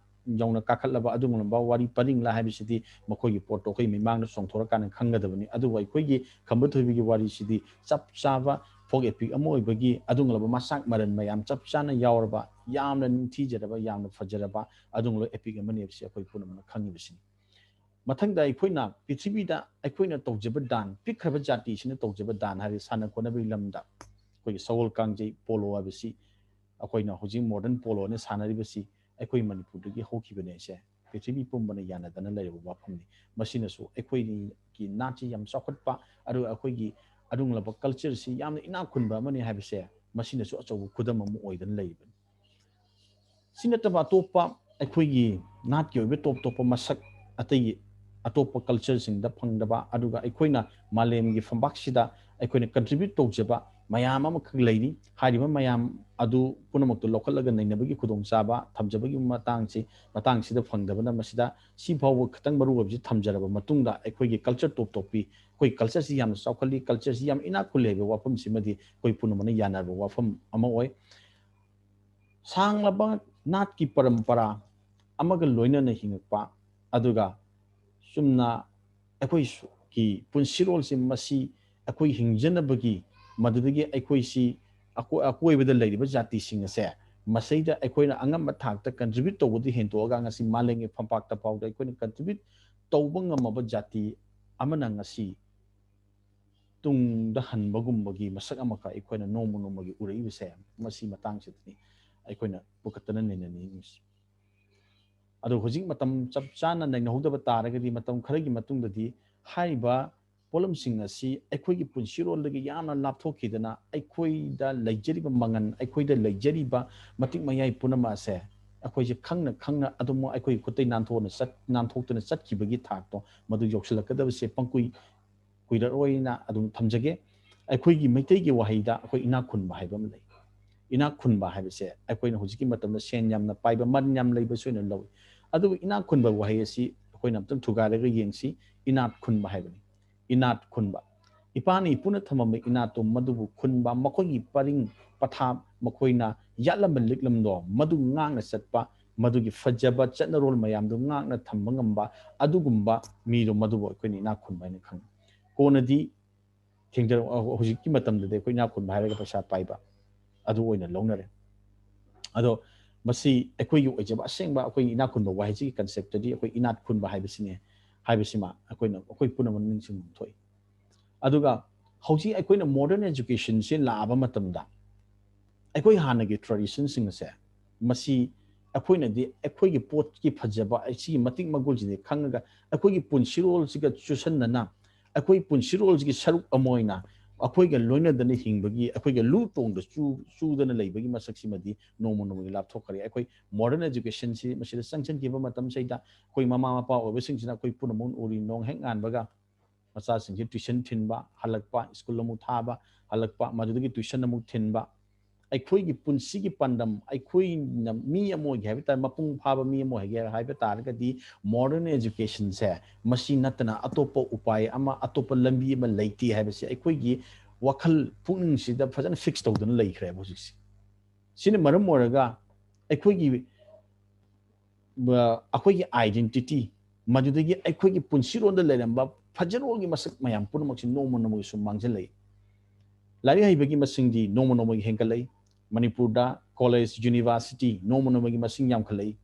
ꯌꯧꯅ ꯀꯥꯈꯠꯂꯕ ꯑꯗꯨꯒꯨꯝꯂꯕ ꯋꯥꯔꯤ ꯄꯔꯤꯡꯂꯥ ꯍꯥꯏꯕꯁꯤꯗꯤ ꯃꯈꯣꯏꯒꯤ ꯄꯣꯠꯇꯣ ꯑꯩꯈꯣꯏ ꯃꯤꯃꯥꯡꯗ ꯆꯣꯡꯊꯣꯔꯀꯥꯟꯗ ꯈꯪꯒꯗꯕꯅꯤ꯫ ꯑꯗꯨꯕꯨ ꯑꯩꯈꯣꯏꯒꯤ ꯈꯝꯕ ꯊꯣꯏꯕꯤꯒꯤ ꯋꯥꯔꯤꯁꯤꯗꯤ ꯆꯞ ꯆꯥꯕ folk epic ꯑꯃ ꯑꯣꯏꯕꯒꯤ ꯑꯗꯨꯒꯨꯝꯂꯕ ꯃꯁꯥꯛ ꯃꯔꯟ ꯃꯌꯥꯝ ꯆꯞ ꯆꯥꯅ ꯌꯥꯎꯔꯕ, ꯌꯥꯝꯅ ꯅꯤꯡꯊꯤꯖꯔꯕ, ꯌꯥꯝꯅ ꯐꯖꯔꯕ ꯑꯗꯨꯒꯨꯝꯂꯕ epic ꯑꯃꯅꯤ ꯍꯥꯏꯕꯁꯤ ꯑꯩꯈꯣꯏ ꯄꯨꯝꯅꯃꯛꯅ ꯈꯪꯉꯤꯕꯁꯤꯅꯤ꯫ ꯃꯊꯪꯗ ꯑꯩꯈꯣꯏꯅ ꯄ꯭ꯔꯤꯊꯤꯕꯤꯗ ꯑꯩꯈꯣꯏꯅ ꯇꯧꯖꯕ ꯗꯥꯟ, ꯄꯤꯛꯈ꯭ꯔꯕ ꯖꯥꯇꯤꯁꯤꯅ ꯇꯧꯖꯕ ꯗꯥꯟ ꯍꯥꯏꯔꯗꯤ ꯁꯥꯟꯅ ꯈꯣꯠꯅꯕꯒꯤ ꯂꯝꯗ ꯑꯩꯈꯣꯏꯒꯤ ꯁꯒꯣꯜ ꯀꯥꯡꯖꯩ polo ꯍꯥꯏꯕꯁꯤ ꯑꯩꯈꯣꯏꯅ ꯍꯧꯖꯤꯛ modern poloꯅ ꯁꯥꯟꯅꯔꯤꯕꯁꯤ ꯑꯩꯈꯣꯏ ꯃꯅꯤꯄꯨꯔꯗꯒꯤ ꯍꯧꯈꯤꯕꯅꯦ꯫ ꯁꯦ ꯄ꯭ꯔꯤꯊꯤꯕꯤ ꯄꯨꯝꯕꯅ ꯌꯥꯅꯗꯅ ꯂꯩꯔꯕ ꯋꯥꯐꯝꯅꯤ꯫ ꯃꯁꯤꯅꯁꯨ ꯑꯩꯈꯣꯏꯒꯤ ꯅꯥꯠꯁꯤ ꯌꯥꯝ ꯆꯥꯎꯈꯠꯄ, ꯑꯗꯨꯒ ꯑꯩꯈꯣꯏꯒꯤ ꯑꯗꯨꯒꯨꯝꯂꯕ cultureꯁꯤ ꯌꯥꯝꯅ ꯏꯅꯥꯛ ꯈꯨꯟꯕ ꯑꯃꯅꯤ ꯍꯥꯏꯕꯁꯦ ꯃꯁꯤꯅꯁꯨ ꯑꯆꯧꯕ ꯈꯨꯗꯝ ꯑꯃ ꯑꯣꯏꯗꯅ ꯂꯩꯔꯤꯕꯅꯤ꯫ ꯁꯤ ꯅꯠꯇꯕ ꯑꯇꯣꯞꯄ ꯑꯩꯈꯣꯏꯒꯤ ꯅꯥꯠꯀꯤ ꯑꯣꯏꯕ ꯇꯣꯞ ꯇꯣꯞꯄ ꯃꯁꯛ ꯑꯇꯩ ꯑꯇꯣꯞꯄ cultureꯁꯤꯡꯗ ꯐꯪꯗꯕ, ꯑꯗꯨꯒ ꯑꯩꯈꯣꯏꯅ ꯃꯥꯂꯦꯝꯒꯤ ꯐꯝꯄꯥꯛꯁꯤꯗ ꯑꯩꯈꯣꯏꯅ contribute ꯇꯧꯖꯕ ꯃꯌꯥꯝ ꯑꯃꯈꯛ ꯂꯩꯔꯤ꯫ ꯍꯥꯏꯔꯤꯕ ꯃꯌꯥꯝ ꯑꯗꯨ ꯄꯨꯝꯅꯃꯛꯇꯨ ꯂꯧꯈꯠꯂꯒ ꯅꯩꯅꯕꯒꯤ ꯈꯨꯗꯣꯡꯆꯥꯕ ꯊꯝꯖꯕꯒꯤ ꯃꯇꯥꯡꯁꯤ, ꯃꯇꯥꯡꯁꯤꯗ ꯐꯪꯗꯕꯅ ꯃꯁꯤꯗ ꯁꯤ ꯐꯥꯎꯕ ꯈꯤꯇꯪ ꯃꯔꯨ ꯑꯣꯏꯕꯁꯤ ꯊꯝꯖꯔꯕ ꯃꯇꯨꯡꯗ ꯑꯩꯈꯣꯏꯒꯤ culture ꯇꯣꯞ ꯇꯣꯞꯄꯤ, ꯑꯩꯈꯣꯏ cultureꯁꯤ ꯌꯥꯝꯅ ꯆꯥꯎꯈꯠꯂꯤ, cultureꯁꯤ ꯌꯥꯝ ꯏꯅꯥꯛ ꯈꯨꯜꯂꯤ ꯍꯥꯏꯕ ꯋꯥꯐꯝꯁꯤꯃꯗꯤ ꯑꯩꯈꯣꯏ ꯄꯨꯝꯅꯃꯛꯅ ꯌꯥꯅꯔꯕ ꯋꯥꯐꯝ ꯑꯃ ꯑꯣꯏ꯫ ꯁꯥꯡꯂꯕ ꯅꯥꯠꯀꯤ ꯄꯔꯝꯄꯔꯥ ꯑꯃꯒ ꯂꯣꯏꯅꯅ ꯍꯤꯡꯉꯛꯄ, ꯑꯗꯨꯒ ꯆꯨꯝꯅ ꯑꯩꯈꯣꯏꯒꯤ ꯄꯨꯟꯁꯤꯔꯣꯜꯁꯦ ꯃꯁꯤ ꯑꯩꯈꯣꯏ ꯍꯤꯡꯖꯅꯕꯒꯤ, ꯃꯗꯨꯗꯒꯤ ꯑꯩꯈꯣꯏꯁꯤ ꯑꯀꯣꯏ-, ꯑꯀꯣꯏꯕꯗ ꯂꯩꯔꯤꯕ ꯖꯥꯇꯤꯁꯤꯡ ꯑꯁꯦ ꯃꯁꯤꯗ ꯑꯩꯈꯣꯏꯅ ꯑꯉꯝꯕ ꯊꯥꯛꯇ contribute ꯇꯧꯕꯗꯤ ꯍꯦꯟꯇꯣꯛꯑꯒ ꯉꯁꯤ ꯃꯥꯂꯦꯝꯒꯤ ꯐꯝꯄꯥꯛꯇ ꯐꯥꯎꯗ ꯑꯩꯈꯣꯏꯅ contribute ꯇꯧꯕ ꯉꯝꯃꯕ ꯖꯥꯇꯤ ꯑꯃꯅ ꯉꯁꯤ ꯇꯨꯡꯗ ꯍꯟꯕꯒꯨꯝꯕꯒꯤ ꯃꯁꯛ ꯑꯃꯈꯛ ꯑꯩꯈꯣꯏꯅ ꯅꯣꯡꯃ ꯅꯣꯡꯃꯒꯤ ꯎꯔꯛꯏꯕꯁꯦ ꯃꯁꯤ ꯃꯇꯥꯡꯁꯤꯗꯅꯤ ꯑꯩꯈꯣꯏꯅ ꯄꯨꯈꯠꯇꯅ ꯅꯩꯅꯅꯤꯡꯉꯤꯁꯤ꯫ ꯑꯗꯣ ꯍꯧꯖꯤꯛ ꯃꯇꯝ ꯆꯞ ꯆꯥꯅ ꯅꯩꯅꯍꯧꯗꯕ ꯇꯥꯔꯒꯗꯤ ꯃꯇꯝ ꯈꯔꯒꯤ ꯃꯇꯨꯡꯗꯗꯤ ꯍꯥꯏꯔꯤꯕ ꯄꯣꯠꯂꯝꯁꯤꯡ ꯑꯁꯤ ꯑꯩꯈꯣꯏꯒꯤ ꯄꯨꯟꯁꯤꯔꯣꯜꯗꯒꯤ ꯌꯥꯝꯅ ꯂꯥꯞꯊꯣꯛꯈꯤꯗꯅ ꯑꯩꯈꯣꯏꯗ ꯂꯩꯖꯔꯤꯕ ꯃꯉꯟ, ꯑꯩꯈꯣꯏꯗ ꯂꯩꯖꯔꯤꯕ ꯃꯇꯤꯛ ꯃꯌꯥꯏ ꯄꯨꯝꯅꯃꯛ ꯑꯁꯦ ꯑꯩꯈꯣꯏꯁꯦ ꯈꯪꯅ ꯈꯪꯅ ꯑꯗꯨꯝ ꯑꯩꯈꯣꯏꯒꯤ ꯈꯨꯠꯇꯩ ꯅꯥꯟꯊꯣꯛꯅ ꯆꯠ ꯅꯥꯟꯊꯣꯛꯇꯅ ꯆꯠꯈꯤꯕꯒꯤ ꯊꯥꯛꯇꯣ ꯃꯗꯨ ꯌꯧꯁꯤꯜꯂꯛꯀꯗꯕꯁꯦ ꯄꯪꯀꯨꯏ ꯀꯨꯏꯔꯛꯑꯣꯏꯅ ꯑꯗꯨꯝ ꯊꯝꯖꯒꯦ꯫ ꯑꯩꯈꯣꯏꯒꯤ ꯃꯩꯇꯩꯒꯤ ꯋꯥꯍꯩꯗ ꯑꯩꯈꯣꯏ ꯏꯅꯥꯛ ꯈꯨꯟꯕ ꯍꯥꯏꯕ ꯑꯃ ꯂꯩ꯫ ꯏꯅꯥꯛ ꯈꯨꯟꯕ ꯍꯥꯏꯕꯁꯦ ꯑꯩꯈꯣꯏꯅ ꯍꯧꯖꯤꯛꯀꯤ ꯃꯇꯝꯗ ꯁꯦꯟ ꯌꯥꯝꯅ ꯄꯥꯏꯕ, ꯃꯟ ꯌꯥꯝ ꯂꯩꯕꯁꯨ ꯑꯣꯏꯅ ꯂꯧꯏ꯫ ꯑꯗꯨꯕꯨ ꯏꯅꯥꯛ ꯈꯨꯟꯕ ꯋꯥꯍꯩ ꯑꯁꯤ ꯑꯩꯈꯣꯏꯅ ꯑꯝꯇꯪ ꯊꯨꯒꯥꯏꯔꯒ ꯌꯦꯡꯁꯤ꯫ ꯏꯅꯥꯛ ꯈꯨꯟꯕ ꯍꯥꯏꯕꯅꯤ꯫ ꯏꯅꯥꯠ ꯈꯨꯟꯕ꯫ ꯏꯄꯥꯅ ꯏꯄꯨꯅ ꯊꯝꯃꯝꯕ ꯏꯅꯥꯠꯇꯣ ꯃꯗꯨꯕꯨ ꯈꯨꯟꯕ, ꯃꯈꯣꯏꯒꯤ ꯄꯔꯤꯡ ꯄꯊꯥꯞ, ꯃꯈꯣꯏꯅ ꯌꯥꯠꯂꯝꯕ ꯂꯤꯛꯂꯝꯗꯣ ꯃꯗꯨ ꯉꯥꯛꯅ ꯆꯠꯄ, ꯃꯗꯨꯒꯤ ꯐꯖꯕ ꯆꯠꯅꯔꯣꯜ ꯃꯌꯥꯝꯗꯨ ꯉꯥꯛꯅ ꯊꯝꯕ ꯉꯝꯕ ꯑꯗꯨꯒꯨꯝꯕ ꯃꯤꯗꯣ ꯃꯗꯨꯕꯨ ꯑꯩꯈꯣꯏꯅ ꯏꯅꯥꯛ ꯈꯨꯟꯕ ꯍꯥꯏꯅ ꯈꯪꯅꯩ꯫ ꯀꯣꯟꯅꯗꯤ ꯊꯦꯡꯗꯔ-, ꯍꯧꯖꯤꯛꯀꯤ ꯃꯇꯝꯗꯗꯤ ꯑꯩꯈꯣꯏ ꯏꯅꯥꯛ ꯈꯨꯟꯕ ꯍꯥꯏꯔꯒ ꯄꯩꯁꯥ ꯄꯥꯏꯕ ꯑꯗꯨ ꯑꯣꯏꯅ ꯂꯧꯅꯔꯦ꯫ ꯑꯗꯣ ꯃꯁꯤ ꯑꯩꯈꯣꯏꯒꯤ ꯑꯣꯏꯖꯕ ꯑꯁꯦꯡꯕ ꯑꯩꯈꯣꯏꯒꯤ ꯏꯅꯥꯛ ꯈꯨꯟꯕ ꯋꯥꯍꯩꯁꯤꯒꯤ concept ꯇꯗꯤ ꯑꯩꯈꯣꯏ ꯏꯅꯥꯠ ꯈꯨꯟꯕ ꯍꯥꯏꯕꯁꯤꯅꯦ ꯍꯥꯏꯕꯁꯤꯃ ꯑꯩꯈꯣꯏꯅ, ꯑꯩꯈꯣꯏ ꯄꯨꯝꯅꯃꯛ ꯅꯤꯡꯁꯤꯡꯕ ꯊꯣꯛꯏ꯫ ꯑꯗꯨꯒ ꯍꯧꯖꯤꯛ ꯑꯩꯈꯣꯏꯅ modern education ꯁꯤ ꯂꯥꯛꯑꯕ ꯃꯇꯝꯗ ꯑꯩꯈꯣꯏ ꯍꯥꯟꯅꯒꯤ tradition ꯁꯤꯡ ꯑꯁꯦ ꯃꯁꯤ ꯑꯩꯈꯣꯏꯅꯗꯤ ꯑꯩꯈꯣꯏꯒꯤ ꯄꯣꯠꯀꯤ ꯐꯖꯕ ꯑꯁꯤꯒꯤ ꯃꯇꯤꯛ ꯃꯒꯨꯟꯁꯤꯗꯤ ꯈꯪꯉꯒ ꯑꯩꯈꯣꯏꯒꯤ ꯄꯨꯟꯁꯤꯔꯣꯜꯁꯤꯒ ꯆꯨꯁꯟꯅꯅ ꯑꯩꯈꯣꯏ ꯄꯨꯟꯁꯤꯔꯣꯜꯁꯤꯒꯤ ꯁꯔꯨꯛ ꯑꯃ ꯑꯣꯏꯅ ꯑꯩꯈꯣꯏꯒ ꯂꯣꯏꯅꯗꯅ ꯍꯤꯡꯕꯒꯤ, ꯑꯩꯈꯣꯏꯒ ꯂꯨ ꯇꯣꯡꯗ ꯆꯨ-, ꯆꯨꯗꯅ ꯂꯩꯕꯒꯤ ꯃꯁꯛꯁꯤꯃꯗꯤ ꯅꯣꯡꯃ ꯅꯣꯡꯃꯒꯤ ꯂꯥꯞꯊꯣꯛꯈ꯭ꯔꯦ꯫ ꯑꯩꯈꯣꯏ modern education ꯁꯤ ꯃꯁꯤꯗ ꯆꯪꯁꯤꯟꯈꯤꯕ ꯃꯇꯝꯁꯤꯗ ꯑꯩꯈꯣꯏ ꯃꯃꯥ ꯃꯄꯥ ꯑꯣꯏꯕꯁꯤꯡꯁꯤꯅ ꯑꯩꯈꯣꯏ ꯄꯨꯝꯅꯃꯛ ꯎꯔꯤ, ꯅꯣꯡ ꯍꯦꯛ ꯉꯥꯟꯕꯒ ꯃꯆꯥꯁꯤꯡꯁꯤ tuition ꯊꯤꯟꯕ, ꯍꯜꯂꯛꯄ, school ꯑꯃꯨꯛ ꯊꯥꯕ, ꯍꯜꯂꯛꯄ, ꯃꯗꯨꯗꯒꯤ tuition ꯑꯃꯨꯛ ꯊꯤꯟꯕ꯫ ꯑꯩꯈꯣꯏꯒꯤ ꯄꯨꯟꯁꯤꯒꯤ ꯄꯥꯟꯗꯝ, ꯑꯩꯈꯣꯏꯅ ꯃꯤ ꯑꯃ ꯑꯣꯏꯒꯦ ꯍꯥꯏꯕ ꯇꯥꯔꯦ, ꯃꯄꯨꯡ ꯐꯥꯕ ꯃꯤ ꯑꯃ ꯑꯣꯏꯒꯦ ꯍꯥꯏꯕ ꯇꯥꯔꯒꯗꯤ modern education ꯁꯦ ꯃꯁꯤ ꯅꯠꯇꯅ ꯑꯇꯣꯞꯄ ꯎꯄꯥꯏ ꯑꯃ, ꯑꯇꯣꯞꯄ ꯂꯝꯕꯤ ꯑꯃ ꯂꯩꯇꯦ ꯍꯥꯏꯕꯁꯤ ꯑꯩꯈꯣꯏꯒꯤ ꯋꯥꯈꯜ ꯄꯨꯛꯅꯤꯡꯁꯤꯗ ꯐꯖꯅ fix ꯇꯧꯗꯨꯅ ꯂꯩꯈ꯭ꯔꯦꯕ ꯍꯧꯖꯤꯛꯁꯦ꯫ ꯁꯤꯅ ꯃꯔꯝ ꯑꯣꯏꯔꯒ ꯑꯩꯈꯣꯏꯒꯤ, ꯑ, ꯑꯩꯈꯣꯏꯒꯤ identity, ꯃꯗꯨꯗꯒꯤ ꯑꯩꯈꯣꯏꯒꯤ ꯄꯨꯟꯁꯤꯔꯣꯜꯗ ꯂꯩꯔꯝꯕ ꯐꯖꯔꯣꯜꯒꯤ ꯃꯁꯛ ꯃꯌꯥꯝ ꯄꯨꯝꯅꯃꯛꯁꯤ ꯅꯣꯡꯃ ꯅꯣꯡꯃꯒꯤ ꯁꯨꯝ ꯃꯥꯡꯁꯤꯜꯂꯛꯏ꯫ ꯂꯥꯏꯔꯤꯛ ꯍꯩꯕꯒꯤ ꯃꯁꯤꯡꯗꯤ ꯅꯣꯡꯃ ꯅꯣꯡꯃꯒꯤ ꯍꯦꯟꯒꯠꯂꯛꯏ꯫ ꯃꯅꯤꯄꯨꯔꯗ college, university ꯅꯣꯡꯃ ꯅꯣꯡꯃꯒꯤ ꯃꯁꯤꯡ ꯌꯥꯝꯈꯠꯂꯛꯏ꯫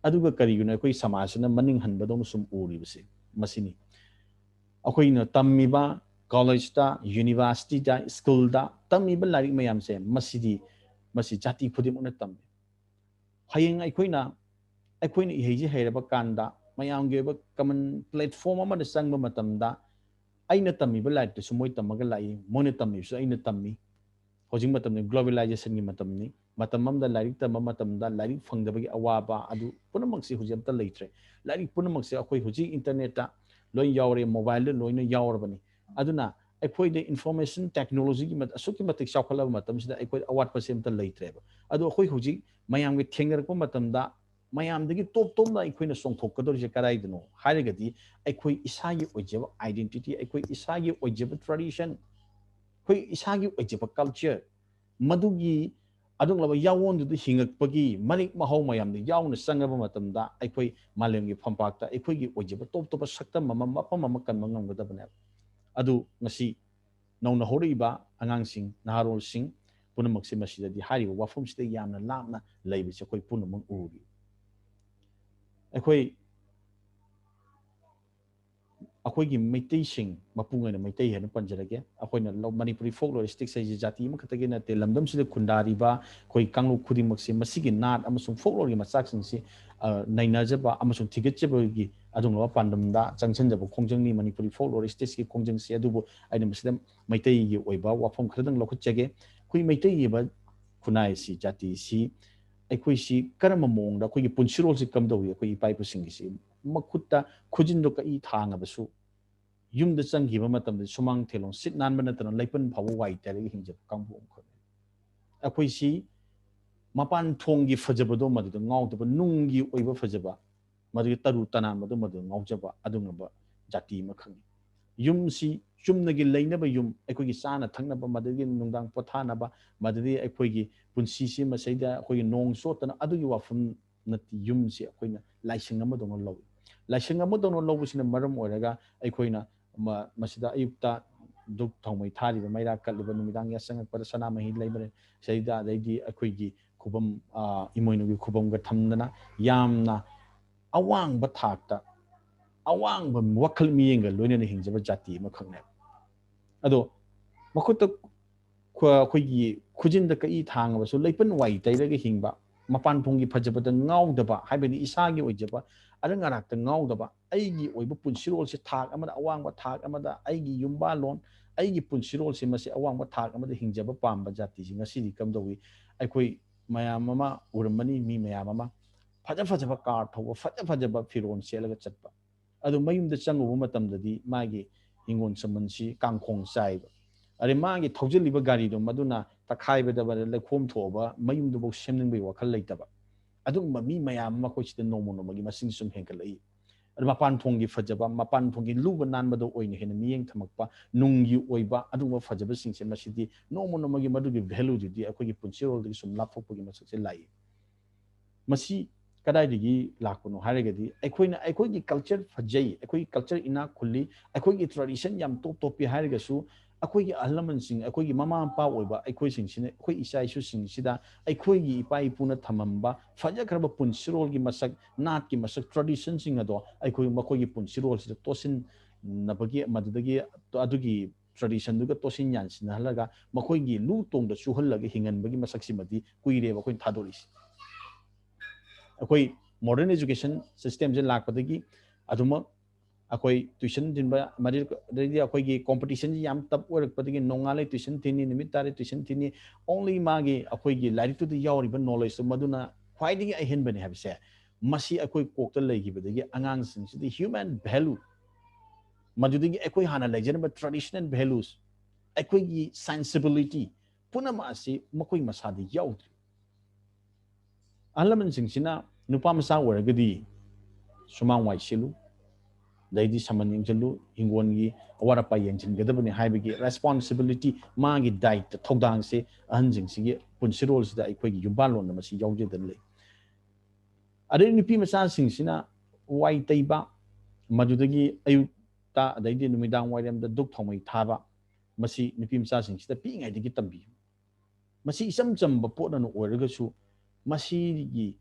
ꯑꯗꯨꯒ ꯀꯔꯤꯒꯤꯅꯣ ꯑꯩꯈꯣꯏ ꯁꯃꯥꯖꯁꯤꯅ ꯃꯅꯤꯡ ꯍꯟꯕꯗꯧꯅ ꯁꯨꯝ ꯎꯔꯤꯕꯁꯦ? ꯃꯁꯤꯅꯤ꯫ ꯑꯩꯈꯣꯏꯅ ꯇꯝꯃꯤꯕ college ꯇ, university ꯗ, school ꯗ ꯇꯝꯃꯤꯕ ꯂꯥꯏꯔꯤꯛ ꯃꯌꯥꯝꯁꯦ ꯃꯁꯤꯗꯤ, ꯃꯁꯤ ꯖꯥꯇꯤ ꯈꯨꯗꯤꯡꯃꯛꯅ ꯇꯝꯃꯤ꯫ ꯍꯌꯦꯡ ꯑꯩꯈꯣꯏꯅ, ꯑꯩꯈꯣꯏꯅ ꯏꯍꯩꯁꯦ ꯍꯩꯔꯕ ꯀꯥꯟꯗ ꯃꯌꯥꯝꯒꯤ ꯑꯣꯏꯕ common platform ꯑꯃꯗ ꯆꯪꯕ ꯃꯇꯝꯗ ꯑꯩꯅ ꯇꯝꯃꯤꯕ ꯂꯥꯏꯔꯤꯛꯇꯨꯁꯨ ꯃꯣꯏ ꯇꯝꯃꯒ ꯂꯥꯛꯏ, ꯃꯣꯏꯅ ꯇꯝꯃꯤꯕꯁꯨ ꯑꯩꯅ ꯇꯝꯃꯤ꯫ ꯍꯧꯖꯤꯛ ꯃꯇꯝꯗ globalization ꯒꯤ ꯃꯇꯝꯅꯤ꯫ ꯃꯇꯝ ꯑꯃꯗ ꯂꯥꯏꯔꯤꯛ ꯇꯝꯕ ꯃꯇꯝꯗ ꯂꯥꯏꯔꯤꯛ ꯐꯪꯗꯕꯒꯤ ꯑꯋꯥꯕ, ꯑꯗꯨ ꯄꯨꯝꯅꯃꯛꯁꯤ ꯍꯧꯖꯤꯛ ꯑꯝꯇ ꯂꯩꯇ꯭ꯔꯦ꯫ ꯂꯥꯏꯔꯤꯛ ꯄꯨꯝꯅꯃꯛꯁꯦ ꯑꯩꯈꯣꯏ ꯍꯧꯖꯤꯛ internetꯇ ꯂꯣꯏ ꯌꯥꯎꯔꯦ, mobileꯗ ꯂꯣꯏꯅ ꯌꯥꯎꯔꯕꯅꯤ꯫ ꯑꯗꯨꯅ ꯑꯩꯈꯣꯏꯗ information technologyꯒꯤ ꯃꯠ-, ꯑꯁꯨꯛꯀꯤ ꯃꯇꯤꯛ ꯆꯥꯎꯈꯠꯂꯕ ꯃꯇꯝꯁꯤꯗ ꯑꯩꯈꯣꯏ ꯑꯋꯥꯠꯄꯁꯦ ꯑꯝꯇ ꯂꯩꯇ꯭ꯔꯦꯕ꯫ ꯑꯗꯣ ꯑꯩꯈꯣꯏ ꯍꯧꯖꯤꯛ ꯃꯌꯥꯝꯒ ꯊꯦꯡꯅꯔꯛꯄ ꯃꯇꯝꯗ ꯃꯌꯥꯝꯗꯒꯤ ꯇꯣꯞ ꯇꯣꯞꯅ ꯑꯩꯈꯣꯏꯅ ꯆꯣꯡꯊꯣꯛꯀꯗꯧꯔꯤꯁꯦ ꯀꯗꯥꯏꯗꯅꯣ ꯍꯥꯏꯔꯒꯗꯤ, ꯑꯩꯈꯣꯏ ꯏꯁꯥꯒꯤ ꯑꯣꯏꯖꯕ identity, ꯑꯩꯈꯣꯏ ꯏꯁꯥꯒꯤ ꯑꯣꯏꯖꯕ tradition, ꯑꯩꯈꯣꯏ ꯏꯁꯥꯒꯤ ꯑꯣꯏꯖꯕ culture, ꯃꯗꯨꯒꯤ ꯑꯗꯨꯒꯨꯝꯂꯕ ꯌꯥꯑꯣꯟꯗꯨꯗ ꯍꯤꯡꯉꯛꯄꯒꯤ ꯃꯔꯤꯛ ꯃꯍꯥꯎ ꯃꯌꯥꯝꯗꯨ ꯌꯥꯎꯅ ꯆꯪꯉꯕ ꯃꯇꯝꯗ, ꯑꯩꯈꯣꯏ ꯃꯥꯂꯦꯝꯒꯤ ꯐꯝꯄꯥꯛꯇ ꯑꯩꯈꯣꯏꯒꯤ ꯑꯣꯏꯖꯕ ꯇꯣꯞ ꯇꯣꯞꯄ ꯁꯛꯇꯝ ꯑꯃ, ꯃꯐꯝ ꯑꯃ ꯀꯟꯕ ꯉꯝꯒꯗꯕꯅꯦꯕ꯫ ꯑꯗꯨ ꯉꯁꯤ ꯅꯧꯅ ꯍꯧꯔꯛꯏꯕ ꯑꯉꯥꯡꯁꯤꯡ, ꯅꯍꯥꯔꯣꯜꯁꯤꯡ ꯄꯨꯝꯅꯃꯛꯁꯦ ꯃꯁꯤꯗꯗꯤ ꯍꯥꯏꯔꯤꯕ ꯋꯥꯐꯝꯁꯤꯗ ꯌꯥꯝꯅ ꯂꯥꯞꯅ ꯂꯩꯕꯁꯦ ꯑꯩꯈꯣꯏ ꯄꯨꯝꯅꯃꯛ ꯎꯔꯤ꯫ ꯑꯩꯈꯣꯏ ꯑꯩꯈꯣꯏꯒꯤ ꯃꯩꯇꯩꯁꯤꯡ, ꯃꯄꯨꯡ ꯑꯣꯏꯅ ꯃꯩꯇꯩ ꯍꯥꯏꯅ ꯄꯟꯖꯔꯒꯦ, ꯑꯩꯈꯣꯏꯅ ꯂꯧ-, ꯃꯅꯤꯄꯨꯔꯤ folkloristics ꯍꯥꯏꯁꯦ ꯖꯥꯇꯤ ꯑꯃꯈꯛꯇꯒꯤ ꯅꯠꯇꯦ, ꯂꯝꯗꯝꯁꯤꯗ ꯈꯨꯟꯗꯥꯔꯤꯕ ꯑꯩꯈꯣꯏ ꯀꯥꯡꯂꯨꯞ ꯈꯨꯗꯤꯡꯃꯛꯁꯦ ꯃꯁꯤꯒꯤ ꯅꯥꯠ ꯑꯃꯁꯨꯡ folkloreꯒꯤ ꯃꯆꯥꯛꯁꯤꯡꯁꯤ, ꯑ, ꯅꯩꯅꯖꯕ ꯑꯃꯁꯨꯡ ꯊꯤꯒꯠꯆꯕꯒꯤ ꯑꯗꯨꯒꯨꯝꯂꯕ ꯄꯥꯟꯗꯝꯗ ꯆꯪꯁꯤꯟꯖꯕ ꯈꯣꯡꯖꯪꯅꯤ ꯃꯅꯤꯄꯨꯔꯤ folkloristicsꯀꯤ ꯈꯣꯡꯖꯪꯁꯤ꯫ ꯑꯗꯨꯕꯨ ꯑꯩꯅ ꯃꯁꯤꯗ ꯃꯩꯇꯩꯒꯤ ꯑꯣꯏꯕ ꯋꯥꯐꯝ ꯈꯔꯗꯪ ꯂꯧꯈꯠꯆꯒꯦ꯫ ꯑꯩꯈꯣꯏ ꯃꯩꯇꯩꯒꯤ ꯑꯣꯏꯕ ꯈꯨꯟꯅꯥꯏꯁꯤ, ꯖꯥꯇꯤꯁꯤ, ꯑꯩꯈꯣꯏꯁꯤ ꯀꯔꯝꯕ ꯃꯑꯣꯡꯗ, ꯑꯩꯈꯣꯏꯒꯤ ꯄꯨꯟꯁꯤꯔꯣꯜꯁꯤ ꯀꯝꯗꯧꯏ, ꯑꯩꯈꯣꯏ ꯏꯄꯥ ꯏꯄꯨꯁꯤꯡꯒꯤꯁꯤ? ꯃꯈꯨꯠꯇ ꯈꯨꯖꯤꯟꯗꯣ ꯀꯛꯏ ꯊꯥꯡꯉꯕꯁꯨ, ꯌꯨꯝꯗ ꯆꯪꯈꯤꯕ ꯃꯇꯝꯗ ꯁꯨꯃꯥꯡ ꯊꯦꯂꯣꯡ ꯁꯤꯠ ꯅꯥꯟꯕ ꯅꯠꯇꯅ ꯂꯩꯄꯟ ꯐꯥꯎꯕ ꯋꯥꯏ ꯇꯩꯔꯒ ꯍꯤꯡꯖꯕ ꯀꯥꯡꯕꯨ ꯑꯃꯈꯛꯅꯤ꯫ ꯑꯩꯈꯣꯏꯁꯤ ꯃꯄꯥꯟ ꯊꯣꯡꯒꯤ ꯐꯖꯕꯗꯣ ꯃꯗꯨꯗ ꯉꯥꯎꯗꯕ, ꯅꯨꯡꯒꯤ ꯑꯣꯏꯕ ꯐꯖꯕ, ꯃꯗꯨꯒꯤ ꯇꯔꯨ ꯇꯅꯥꯟꯕꯗꯣ ꯃꯗꯨꯗ ꯉꯥꯎꯖꯕ ꯑꯗꯨꯒꯨꯝꯂꯕ ꯖꯥꯇꯤ ꯑꯃꯈꯛꯅꯤ꯫ ꯌꯨꯝꯁꯤ ꯆꯨꯝꯅꯒꯤ ꯂꯩꯅꯕ ꯌꯨꯝ, ꯑꯩꯈꯣꯏꯒꯤ ꯆꯥꯅ ꯊꯛꯅꯕ, ꯃꯗꯨꯗꯒꯤ ꯅꯨꯡꯗꯥꯡ ꯄꯣꯊꯥꯅꯕ, ꯃꯗꯨꯗꯒꯤ ꯑꯩꯈꯣꯏꯒꯤ ꯄꯨꯟꯁꯤꯁꯤ ꯃꯁꯤꯗ ꯑꯩꯈꯣꯏꯒꯤ ꯅꯣꯡ ꯆꯣꯠꯇꯅ ꯑꯗꯨꯒꯤ ꯋꯥꯐꯝ ꯅꯠꯇꯦ꯫ ꯌꯨꯝꯁꯤ ꯑꯩꯈꯣꯏꯅ ꯂꯥꯏꯁꯪ ꯑꯃꯗꯧꯅ ꯂꯧꯏ꯫ ꯂꯥꯏꯁꯪ ꯑꯃꯗꯧꯅ ꯂꯧꯕꯁꯤꯅ ꯃꯔꯝ ꯑꯣꯏꯔꯒ ꯑꯩꯈꯣꯏꯅ ꯃ-, ꯃꯁꯤꯗ ꯑꯌꯨꯛꯇ ꯙꯨꯞ ꯊꯥꯎꯃꯩ ꯊꯥꯔꯤꯕ, ꯃꯩꯔꯥ ꯀꯠꯂꯤꯕ, ꯅꯨꯃꯤꯗꯥꯡ ꯌꯥꯆꯪꯉꯛꯄꯗ ꯁꯅꯥꯃꯍꯤ ꯂꯩꯃꯔꯦꯟ, ꯁꯤꯗꯩꯗ ꯑꯗꯩꯗꯤ ꯑꯩꯈꯣꯏꯒꯤ ꯈꯨꯕꯝ, ꯑ, ꯏꯃꯣꯏꯅꯨꯒꯤ ꯈꯨꯕꯝꯒ ꯊꯝꯗꯅ ꯌꯥꯝꯅ ꯑꯋꯥꯡꯕ ꯊꯥꯛꯇ ꯑꯋꯥꯡꯕ ꯋꯥꯈꯜ ꯃꯤꯠꯌꯦꯡꯒ ꯂꯣꯏꯅꯅ ꯍꯤꯡꯖꯕ ꯖꯥꯇꯤ ꯑꯃꯈꯛꯅꯦꯕ꯫ ꯑꯗꯣ ꯃꯈꯨꯠꯇ ꯈꯨ-, ꯑꯩꯈꯣꯏꯒꯤ ꯈꯨꯖꯤꯟꯗ ꯀꯛꯏ ꯊꯥꯡꯉꯕꯁꯨ ꯂꯩꯄꯟ ꯋꯥꯏ ꯇꯩꯔꯒ ꯍꯤꯡꯕ, ꯃꯄꯥꯟ ꯊꯣꯡꯒꯤ ꯐꯖꯕꯗ ꯉꯥꯎꯗꯕ, ꯍꯥꯏꯕꯗꯤ ꯏꯁꯥꯒꯤ ꯑꯣꯏꯖꯕ ꯑꯔꯪ ꯑꯔꯥꯛꯇ ꯉꯥꯎꯗꯕ, ꯑꯩꯒꯤ ꯑꯣꯏꯕ ꯄꯨꯟꯁꯤꯔꯣꯜꯁꯦ ꯊꯥꯛ ꯑꯃꯗ, ꯑꯋꯥꯡꯕ ꯊꯥꯛ ꯑꯃꯗ ꯑꯩꯒꯤ ꯌꯨꯝꯕꯥꯜꯂꯣꯟ, ꯑꯩꯒꯤ ꯄꯨꯟꯁꯤꯔꯣꯜꯁꯦ ꯃꯁꯤ ꯑꯋꯥꯡꯕ ꯊꯥꯛ ꯑꯃꯗ ꯍꯤꯡꯖꯕ ꯄꯥꯝꯕ ꯖꯥꯇꯤꯁꯤ ꯉꯁꯤꯗꯤ ꯀꯝꯗꯧꯏ? ꯑꯩꯈꯣꯏ ꯃꯌꯥꯝ ꯑꯃ ꯎꯔꯝꯃꯅꯤ, ꯃꯤ ꯃꯌꯥꯝ ꯑꯃ ꯐꯖ ꯐꯖꯕ ꯀꯥꯔ ꯊꯧꯕ, ꯐꯖ ꯐꯖꯕ ꯐꯤꯔꯣꯜ ꯁꯦꯠꯂꯒ ꯆꯠꯄ꯫ ꯑꯗꯨ ꯃꯌꯨꯝꯗ ꯆꯪꯉꯨꯕ ꯃꯇꯝꯗꯗꯤ ꯃꯥꯒꯤ ꯍꯤꯡꯒꯣꯜ ꯁꯝꯕꯜꯁꯤ ꯀꯥꯡꯈꯣꯡ ꯆꯥꯏꯕ꯫ ꯑꯗꯩ ꯃꯥꯒꯤ ꯊꯧꯖꯤꯜꯂꯤꯕ ꯒꯥꯔꯤꯗꯣ ꯃꯗꯨꯅ ꯇꯛꯈꯥꯏꯕꯗ ꯂꯩꯈꯣꯝ ꯊꯣꯛꯑꯕ ꯃꯌꯨꯝꯗꯨꯐꯥꯎ ꯁꯦꯝꯅꯤꯡꯕꯒꯤ ꯋꯥꯈꯜ ꯂꯩꯇꯕ꯫ ꯑꯗꯨꯒꯨꯝꯕ ꯃꯤ ꯃꯌꯥꯝ ꯑꯃ ꯑꯩꯈꯣꯏ ꯁꯤꯗ ꯅꯣꯡꯃ ꯅꯣꯡꯃꯒꯤ ꯃꯁꯤꯡ ꯁꯨꯝ ꯍꯦꯟꯒꯠꯂꯛꯏ꯫ ꯑꯗꯨ ꯃꯄꯥꯟ ꯊꯣꯡꯒꯤ ꯐꯖꯕ, ꯃꯄꯥꯟ ꯊꯣꯡꯒꯤ ꯂꯨꯕ ꯅꯥꯟꯕꯗꯣ ꯑꯣꯏꯅ ꯍꯦꯟꯅ ꯃꯤꯠꯌꯦꯡ ꯊꯝꯃꯛꯄ, ꯅꯨꯡꯒꯤ ꯑꯣꯏꯕ ꯑꯗꯨꯒꯨꯝꯕ ꯐꯖꯕꯁꯤꯡꯁꯦ ꯃꯁꯤꯗꯤ ꯅꯣꯡꯃ ꯅꯣꯡꯃꯒꯤ ꯃꯗꯨꯒꯤ ꯚꯦꯂꯨꯗꯨꯗꯤ ꯑꯩꯈꯣꯏꯒꯤ ꯄꯨꯟꯁꯤꯔꯣꯜꯗꯒꯤ ꯁꯨꯝ ꯂꯥꯞꯊꯣꯛꯄꯒꯤ ꯃꯁꯛꯁꯦ ꯂꯥꯛꯏ꯫ ꯃꯁꯤ ꯀꯗꯥꯏꯗꯒꯤ ꯂꯥꯛꯄꯅꯣ ꯍꯥꯏꯔꯒꯗꯤ ꯑꯩꯈꯣꯏꯅ ꯑꯩꯈꯣꯏꯒꯤ ꯀꯜꯆꯔ ꯐꯖꯩ, ꯑꯩꯈꯣꯏꯒꯤ ꯀꯜꯆꯔ ꯏꯅꯥꯛ ꯈꯨꯜꯂꯤ, ꯑꯩꯈꯣꯏꯒꯤ ꯇ꯭ꯔꯦꯗꯤꯁꯟ ꯌꯥꯝ ꯇꯣꯞ ꯇꯣꯞꯄꯤ ꯍꯥꯏꯔꯒꯁꯨ ꯑꯩꯈꯣꯏꯒꯤ ꯑꯍꯜ ꯂꯃꯟꯁꯤꯡ, ꯑꯩꯈꯣꯏꯒꯤ ꯃꯃꯥ ꯃꯄꯥ ꯑꯣꯏꯕ ꯑꯩꯈꯣꯏꯁꯤꯡꯁꯤꯅ, ꯑꯩꯈꯣꯏ ꯏꯆꯥ ꯏꯁꯨꯁꯤꯡꯁꯤꯗ ꯑꯩꯈꯣꯏꯒꯤ ꯏꯄꯥ ꯏꯄꯨꯅ ꯊꯝꯃꯝꯕ ꯐꯖꯈ꯭ꯔꯕ ꯄꯨꯟꯁꯤꯔꯣꯜꯒꯤ ꯃꯁꯛ, ꯅꯥꯠꯀꯤ ꯃꯁꯛ, ꯇ꯭ꯔꯦꯗꯤꯁꯟꯁꯤꯡ ꯑꯗꯣ ꯑꯩꯈꯣꯏ ꯃꯈꯣꯏꯒꯤ ꯄꯨꯟꯁꯤꯔꯣꯜꯁꯤꯗ ꯇꯣꯠꯁꯤꯟꯅꯕꯒꯤ, ꯃꯗꯨꯗꯒꯤ ꯑꯗꯨꯒꯤ ꯇ꯭ꯔꯦꯗꯤꯁꯟꯗꯨꯒ ꯇꯣꯠꯁꯤꯟ ꯌꯥꯟꯁꯤꯟꯅꯍꯜꯂꯒ ꯃꯈꯣꯏꯒꯤ ꯂꯨ ꯇꯣꯡꯗ ꯆꯨꯍꯜꯂꯒ ꯍꯤꯡꯍꯟꯕꯒꯤ ꯃꯁꯛꯁꯤꯃꯗꯤ ꯀꯨꯏꯔꯦꯕ ꯑꯩꯈꯣꯏꯅ ꯊꯥꯗꯣꯔꯛꯏꯁꯦ꯫ ꯑꯩꯈꯣꯏ ꯃꯣꯗꯔꯟ ꯑꯦꯖꯨꯀꯦꯁꯟ ꯁꯤꯁꯇꯦꯝꯁꯦ ꯂꯥꯛꯄꯗꯒꯤ ꯑꯗꯨꯃꯛ ꯑꯩꯈꯣꯏ ꯇ꯭ꯋꯤꯁꯟ ꯊꯤꯟꯕ, ꯃꯔꯤ-, ꯑꯗꯩꯗꯤ ꯑꯩꯈꯣꯏꯒꯤ ꯀꯣꯝꯄꯤꯇꯤꯁꯟꯁꯤ ꯌꯥꯝ ꯇꯞ ꯑꯣꯏꯔꯛꯄꯗꯒꯤ ꯅꯣꯡꯉꯥꯜꯂꯦ ꯇ꯭ꯋꯤꯁꯟ ꯊꯤꯟꯅꯤ, ꯅꯨꯃꯤꯠ ꯇꯥꯔꯦ ꯇ꯭ꯋꯤꯁꯟ ꯊꯤꯟꯅꯤ, only ꯃꯥꯒꯤ ꯑꯩꯈꯣꯏꯒꯤ ꯂꯥꯏꯔꯤꯛꯇꯨꯗ ꯌꯥꯎꯔꯤꯕ ꯅꯣꯂꯦꯖꯇꯨ ꯃꯗꯨꯅ ꯈ꯭ꯋꯥꯏꯗꯒꯤ ꯑꯍꯦꯟꯕꯅꯤ ꯍꯥꯏꯕꯁꯦ ꯃꯁꯤ ꯑꯩꯈꯣꯏ ꯀꯣꯛꯇ ꯂꯩꯈꯤꯕꯗꯒꯤ ꯑꯉꯥꯡꯁꯤꯡꯁꯤꯗꯤ human value, ꯃꯗꯨꯗꯒꯤ ꯑꯩꯈꯣꯏ ꯍꯥꯟꯅ ꯂꯩꯖꯔꯝꯕ traditional values, ꯑꯩꯈꯣꯏꯒꯤ sensibility ꯄꯨꯝꯅꯃꯛ ꯑꯁꯤ ꯃꯈꯣꯏ ꯃꯁꯥꯗ ꯌꯥꯎꯗ꯭ꯔꯤ꯫ ꯑꯍꯜ ꯂꯃꯟꯁꯤꯡꯁꯤꯅ ꯅꯨꯄꯥ ꯃꯆꯥ ꯑꯣꯏꯔꯒꯗꯤ ꯁꯨꯃꯥꯡ ꯋꯥꯏ ꯁꯤꯠꯂꯨ, ꯑꯗꯩꯗꯤ ꯁꯝꯕꯟ ꯌꯦꯡꯁꯤꯜꯂꯨ, ꯍꯤꯡꯒꯣꯜꯒꯤ ꯑꯋꯥꯠ ꯑꯄꯥ ꯌꯦꯡꯁꯤꯟꯒꯗꯕꯅꯤ ꯍꯥꯏꯕꯒꯤ responsibility, ꯃꯥꯒꯤ ꯗꯥꯏꯇ, ꯊꯧꯗꯥꯡꯁꯦ ꯑꯍꯟꯁꯤꯡꯁꯤꯒꯤ ꯄꯨꯟꯁꯤꯔꯣꯜꯁꯤꯗ ꯑꯩꯈꯣꯏꯒꯤ ꯌꯨꯝꯕꯥꯜꯂꯣꯟꯗ ꯃꯁꯤ ꯌꯥꯎꯖꯗꯅ ꯂꯩ꯫ ꯑꯗꯩ ꯅꯨꯄꯤ ꯃꯆꯥꯁꯤꯡꯁꯤꯅ ꯋꯥꯏ ꯇꯩꯕ, ꯃꯗꯨꯗꯒꯤ ꯑꯌꯨꯛꯇ ꯑꯗꯩꯗꯤ ꯅꯨꯃꯤꯗꯥꯡ ꯋꯥꯏꯔꯝꯗ ꯙꯨꯛ ꯊꯥꯎꯃꯩ ꯊꯥꯕ, ꯃꯁꯤ ꯅꯨꯄꯤ ꯃꯆꯥꯁꯤꯡꯁꯤꯗ ꯄꯤꯛꯏꯉꯩꯗꯒꯤ ꯇꯝꯕꯤꯌꯨ꯫ ꯃꯁꯤ ꯏꯆꯝ ꯆꯝꯕ ꯄꯣꯠ ꯑꯃ ꯑꯣꯏꯔꯒꯁꯨ ꯃꯁꯤꯒꯤ